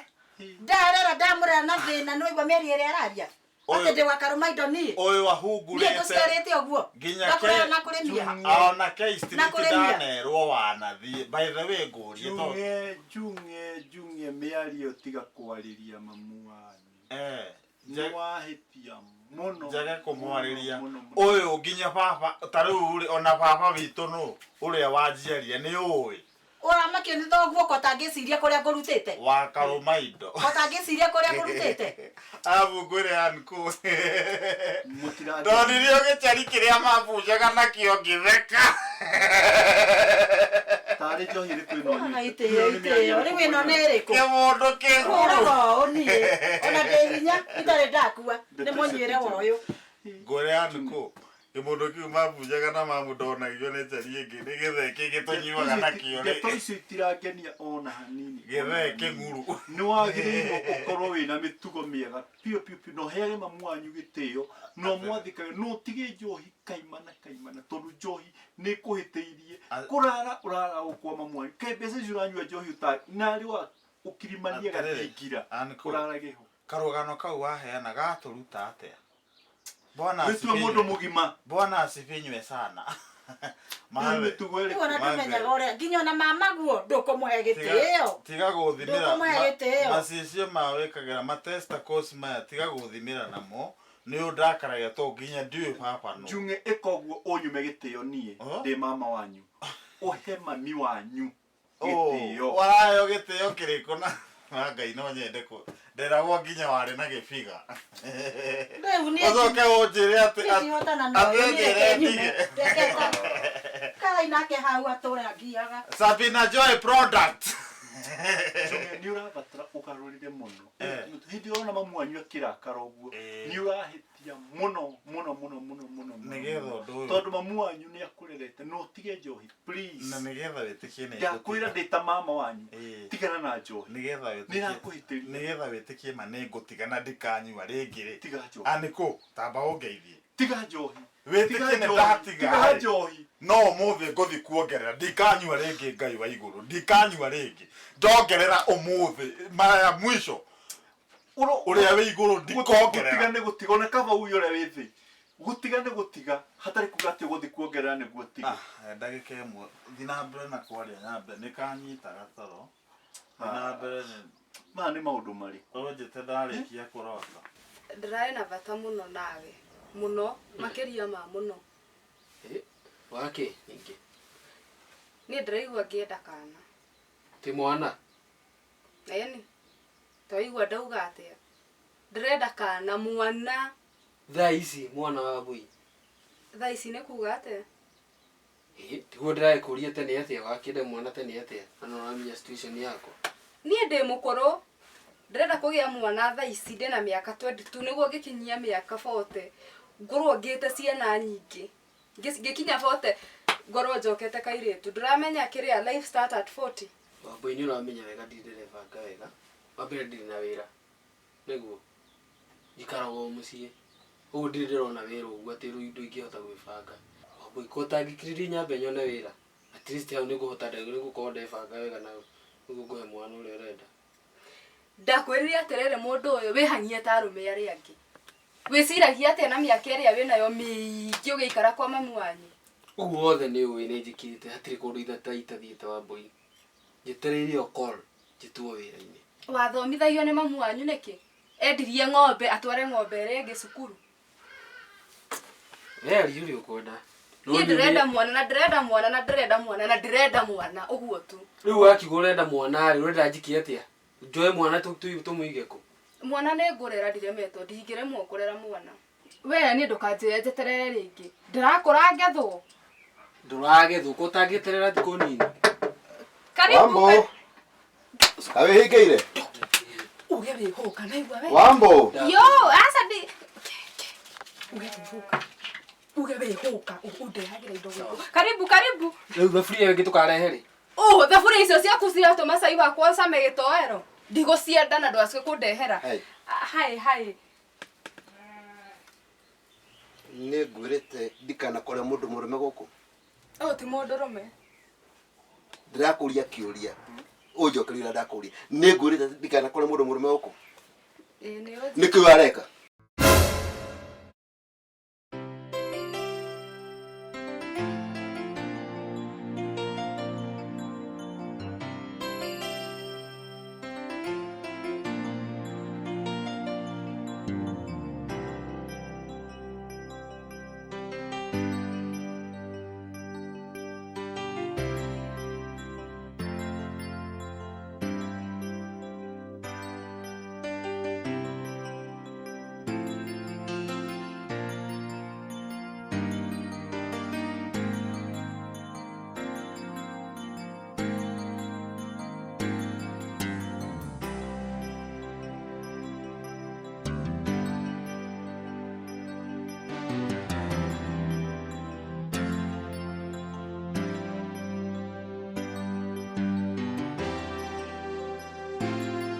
Speaker 6: Ndarera ndamũrera na thĩna nĩ ũraigua mĩario ĩrĩa araria? Atĩ ndĩ wa karũma indo niĩ?
Speaker 9: Ũyũ
Speaker 6: Niĩ
Speaker 9: ahungurĩte
Speaker 6: ngũciarĩte ũguo?
Speaker 9: nginya
Speaker 6: Ngakũrera na kũrĩmia?
Speaker 9: ona K Street
Speaker 6: Na kũrĩmia?
Speaker 9: ndanerwo wanathiĩ. By the way ngũrie tondũ
Speaker 4: Njung'e njung'e njung'e mĩario tiga kwarĩria mamu wanyu.
Speaker 9: Eh.
Speaker 4: Nĩ wahĩtia mũno.
Speaker 9: Njage kũmwarĩria
Speaker 4: mũno, mũno.
Speaker 9: ũyũ nginya baba ta rĩu rĩ ona baba witũ nũ ũrĩa wanjiarire nĩ ũĩ
Speaker 6: Ũramakio nĩ thoguo ko tangĩciria kũrĩa ngũrutĩte?
Speaker 9: wa karũma indo.
Speaker 6: Ko tangĩciria kũrĩa ngũrutĩte?
Speaker 9: Arabu ngwĩre anko ndonire gĩcari kĩrĩa mabunjaga nakĩo ngĩtheka.
Speaker 4: Tarĩ njohi ĩrĩkũ ĩno
Speaker 6: Ona itĩo itĩo rĩu ĩno nĩ ĩrĩkũ?
Speaker 9: Kĩmũndũ kĩgũrũ.
Speaker 6: Ũraga ũũ niĩ ona ndĩ hinya itarĩ ndakua nĩ mũnyuĩre wa ũyũ.
Speaker 9: Ngwĩre anko kĩmũndũ kĩu mabunjaga na mamu ndonagio nĩ njari ĩngĩ nĩ gĩthee kĩngĩ tũnyuaga nakĩo rĩ.
Speaker 4: Ndeto icio itirangenia ona hanini.
Speaker 9: Gĩthee kĩng'uru.
Speaker 4: Nĩ wagĩrĩirwo ũkorwo wĩna mĩtugo mĩega biũ biũ biũ na ũheage mamu wanyu gĩtĩo na ũmwathĩkage na ũtige njohi kaimana kaimana tondũ njohi nĩ ĩkũhĩtĩirie kũrara ũrara gũkwa mamu wanyu kaĩ mbeca icio ũranyua njohi ũta narĩ wa ũkirimania
Speaker 9: Atĩrĩrĩ,
Speaker 4: gatingira
Speaker 9: Anko,
Speaker 4: ũrarage ho.
Speaker 9: Karũgano kau waheana gatũruta atĩa? Bwana
Speaker 4: Wĩtue
Speaker 9: asifiwe.
Speaker 4: mũndũ mũgima.
Speaker 9: Bwana asifinywe sana.
Speaker 6: Rĩu ona ndũmenyaga ũrĩa nginya ona mamaguo ndũkũmũhe gĩtĩo.
Speaker 9: Tiga gũthimĩra
Speaker 6: Ndũkũmũhe gĩtĩo.
Speaker 9: macicio ma wĩkagĩra ma testicles maya tiga gũthimĩra namo nĩ ũndakaragia to nginya ndiũĩ baba nũ.
Speaker 4: Njung'e ĩka ũguo ũnyume gĩtĩo niĩ ndĩ mama wanyu ũhe mami wanyu gĩtĩo.
Speaker 9: Waraheo gĩtĩo kĩrĩkũ na na Ngai no nyende kũ nderagwo nginya warĩ na gĩbiga.
Speaker 6: Rĩu niĩ
Speaker 9: Ũcoke ũnjĩre atĩ
Speaker 6: niĩ ndihotana na
Speaker 9: atĩ
Speaker 6: ũyũ niĩ
Speaker 9: ũnjĩre
Speaker 6: reke nyume.
Speaker 9: ndige.
Speaker 6: Reke kai nake hau atũre angiaga.
Speaker 9: Sabina Joy product.
Speaker 4: Njung'e nĩ ũrabatara ũgarũrĩre mũno hĩndĩ ĩrĩa ũrona mamu wanyu akĩrakara ũguo nĩ ũrahĩtia mũno mũno mũno mũno mũno mũno
Speaker 9: Nĩgetha ũndũ ũyũ-
Speaker 4: tondũ mamu wanyu nĩ akũrerete na ũtige njohi please
Speaker 9: Na nĩgetha wĩtĩkie nĩ
Speaker 4: ndakwĩra ndĩ ta mama wanyu tigana na njohi
Speaker 9: nĩgetha
Speaker 4: nĩ
Speaker 9: wĩtĩkie
Speaker 4: ĩrakũhĩtĩria
Speaker 9: nĩgetha wĩtĩkie ma nĩ ngũtiga na ndikanyua rĩngĩ rĩ
Speaker 4: tiga njohi
Speaker 9: anĩkũ tamba ũngeithie
Speaker 4: tiga njohi
Speaker 9: wĩtĩkie
Speaker 4: Tiga
Speaker 9: nĩ
Speaker 4: njohi.
Speaker 9: ndatiga
Speaker 4: Tiga
Speaker 9: rĩ.
Speaker 4: njohi
Speaker 9: no ũmũthĩ ngũthi kuongerera ndikanyua rĩngĩ ngai wa igũrũ ndikanyua rĩngĩ ndongerera ũmũthĩ mara ya mwisho ũrĩa wĩ igũrũ ndikongerera
Speaker 4: gũtiga nĩ gũtiga ona kaba uyu ũrĩa wĩ thĩ gũtiga nĩ gũtiga hatarĩ kuga atĩ ũgũthiĩ kuongerera nĩguo tiga
Speaker 9: ndagĩka ĩmwe thi na mbere na kwaria nyambe nĩ kanyita gatoro thi na mbere nĩ
Speaker 4: maya nĩ maũndũ marĩkũ
Speaker 9: ũnjĩte ndarĩkia kũrota
Speaker 2: Ndĩrarĩ na bata mũno nawe mũno makĩria ma mũno.
Speaker 5: Wake ningĩ
Speaker 2: Niĩ ndĩraigua ngĩenda kana.
Speaker 5: ti mwana
Speaker 2: Ĩni. Twaigua ndauga atĩa? Ndĩrenda kana mwana.
Speaker 5: thaa ici mwana wa mbui
Speaker 2: Thaa ici nĩ kuga atĩa?
Speaker 5: Ĩ, tiguo ndĩragĩkũria tene atĩa wakĩenda mwana tene atĩa na nĩ ũramenya situation yakwa
Speaker 2: Niĩ ndĩ mũkũrũ. Ndĩrenda kũgĩa mwana thaa ici ndĩna mĩaka 22 nĩguo ngĩkinyia mĩaka 40 ngorwo ngĩte ciana nyingĩ. Ngĩkinya 40 ngorwo njokete kairĩtu. Ndũramenya kĩrĩa life start at 40.
Speaker 5: Wambui nĩ ũramenya wega ndirĩ ndĩrebanga wega wa mbere ndirĩ na wĩra nĩguo njikaraga o mũciĩ ũguo ndirĩ ndĩrona wĩra ũguo atĩ rĩu indo ingĩhota gwĩbanga Wambui ko ũtangĩkirĩria nyambe nyone wĩra At least hau nĩngũhota nĩngũkorwo ndebanga wega na nĩguo ngũhe mwana ũrĩa ũrenda.
Speaker 2: Ndakwĩrire atĩrĩrĩ mũndũ ũyũ wĩhang'ie ta arũme arĩa angĩ. Wĩciragia atĩa na mĩaka ĩrĩa wĩnayo mĩingĩ ũgĩikara kwa mamu wanyu?
Speaker 5: Ũguo wothe nĩ ũĩ nĩ njĩkĩte hatirĩ kũndũ itathiĩte Wambũi. Njetereire o call njĩtwo wĩra-inĩ.
Speaker 2: Wathomithagio nĩ mamu wanyu nĩkĩ? Endirie ng'ombe atware ng'ombe ĩrĩa ĩngĩ cukuru.
Speaker 5: We aria ũrĩa ũkwenda. No
Speaker 2: Niĩ
Speaker 5: niĩ
Speaker 2: ndĩrenda mwana na ndĩrenda mwana na ndĩrenda mwana na ndĩrenda mwana ũguo tu.
Speaker 5: Rĩu wakiuga ũrenda mwana rĩ, ũrenda njĩke atĩa? Njoe mwana tũmũige kũ?
Speaker 2: Mwana nĩ ngũrera ndiremetwo, ndingĩremwo kũrera mwana. We niĩ ndũkanjĩre njeterere rĩngĩ. Ndĩrakũra ngethwo.
Speaker 5: Ndũragethwo ko ũtangĩeterera thikũ nini.
Speaker 2: Karibu.
Speaker 8: Wambo. Kawĩhingĩire?
Speaker 2: Uge wĩhũka naigua we.
Speaker 8: Wambo.
Speaker 2: Yo, aca ndi. Uge wĩhũka. Uge wĩhũka ũndehagĩra indo gũkũ. Karibu karibu.
Speaker 5: Rĩu thaburia ĩyo ĩngĩ tũkarehe rĩ?
Speaker 2: Oh, thaburia icio ciaku ciratũma cai wakwa ũcame gĩtoero. Ndigũcienda na ndwacoke kũndehera.
Speaker 8: Hai.
Speaker 2: Hai hai.
Speaker 8: Nĩ ngwĩrĩte ndikanakore mũndũ mũrũme gũkũ.
Speaker 2: Ũyũ ti mũndũrũme.
Speaker 8: Ndĩrakũria kĩũria. Ũnjokerie ũrĩa ndakũria. Nĩ ngwĩrĩte ndikanakore mũndũ mũrũme gũkũ.
Speaker 2: Ĩĩ nĩ ũnjĩ.
Speaker 8: Nĩkĩ ũyũ areka?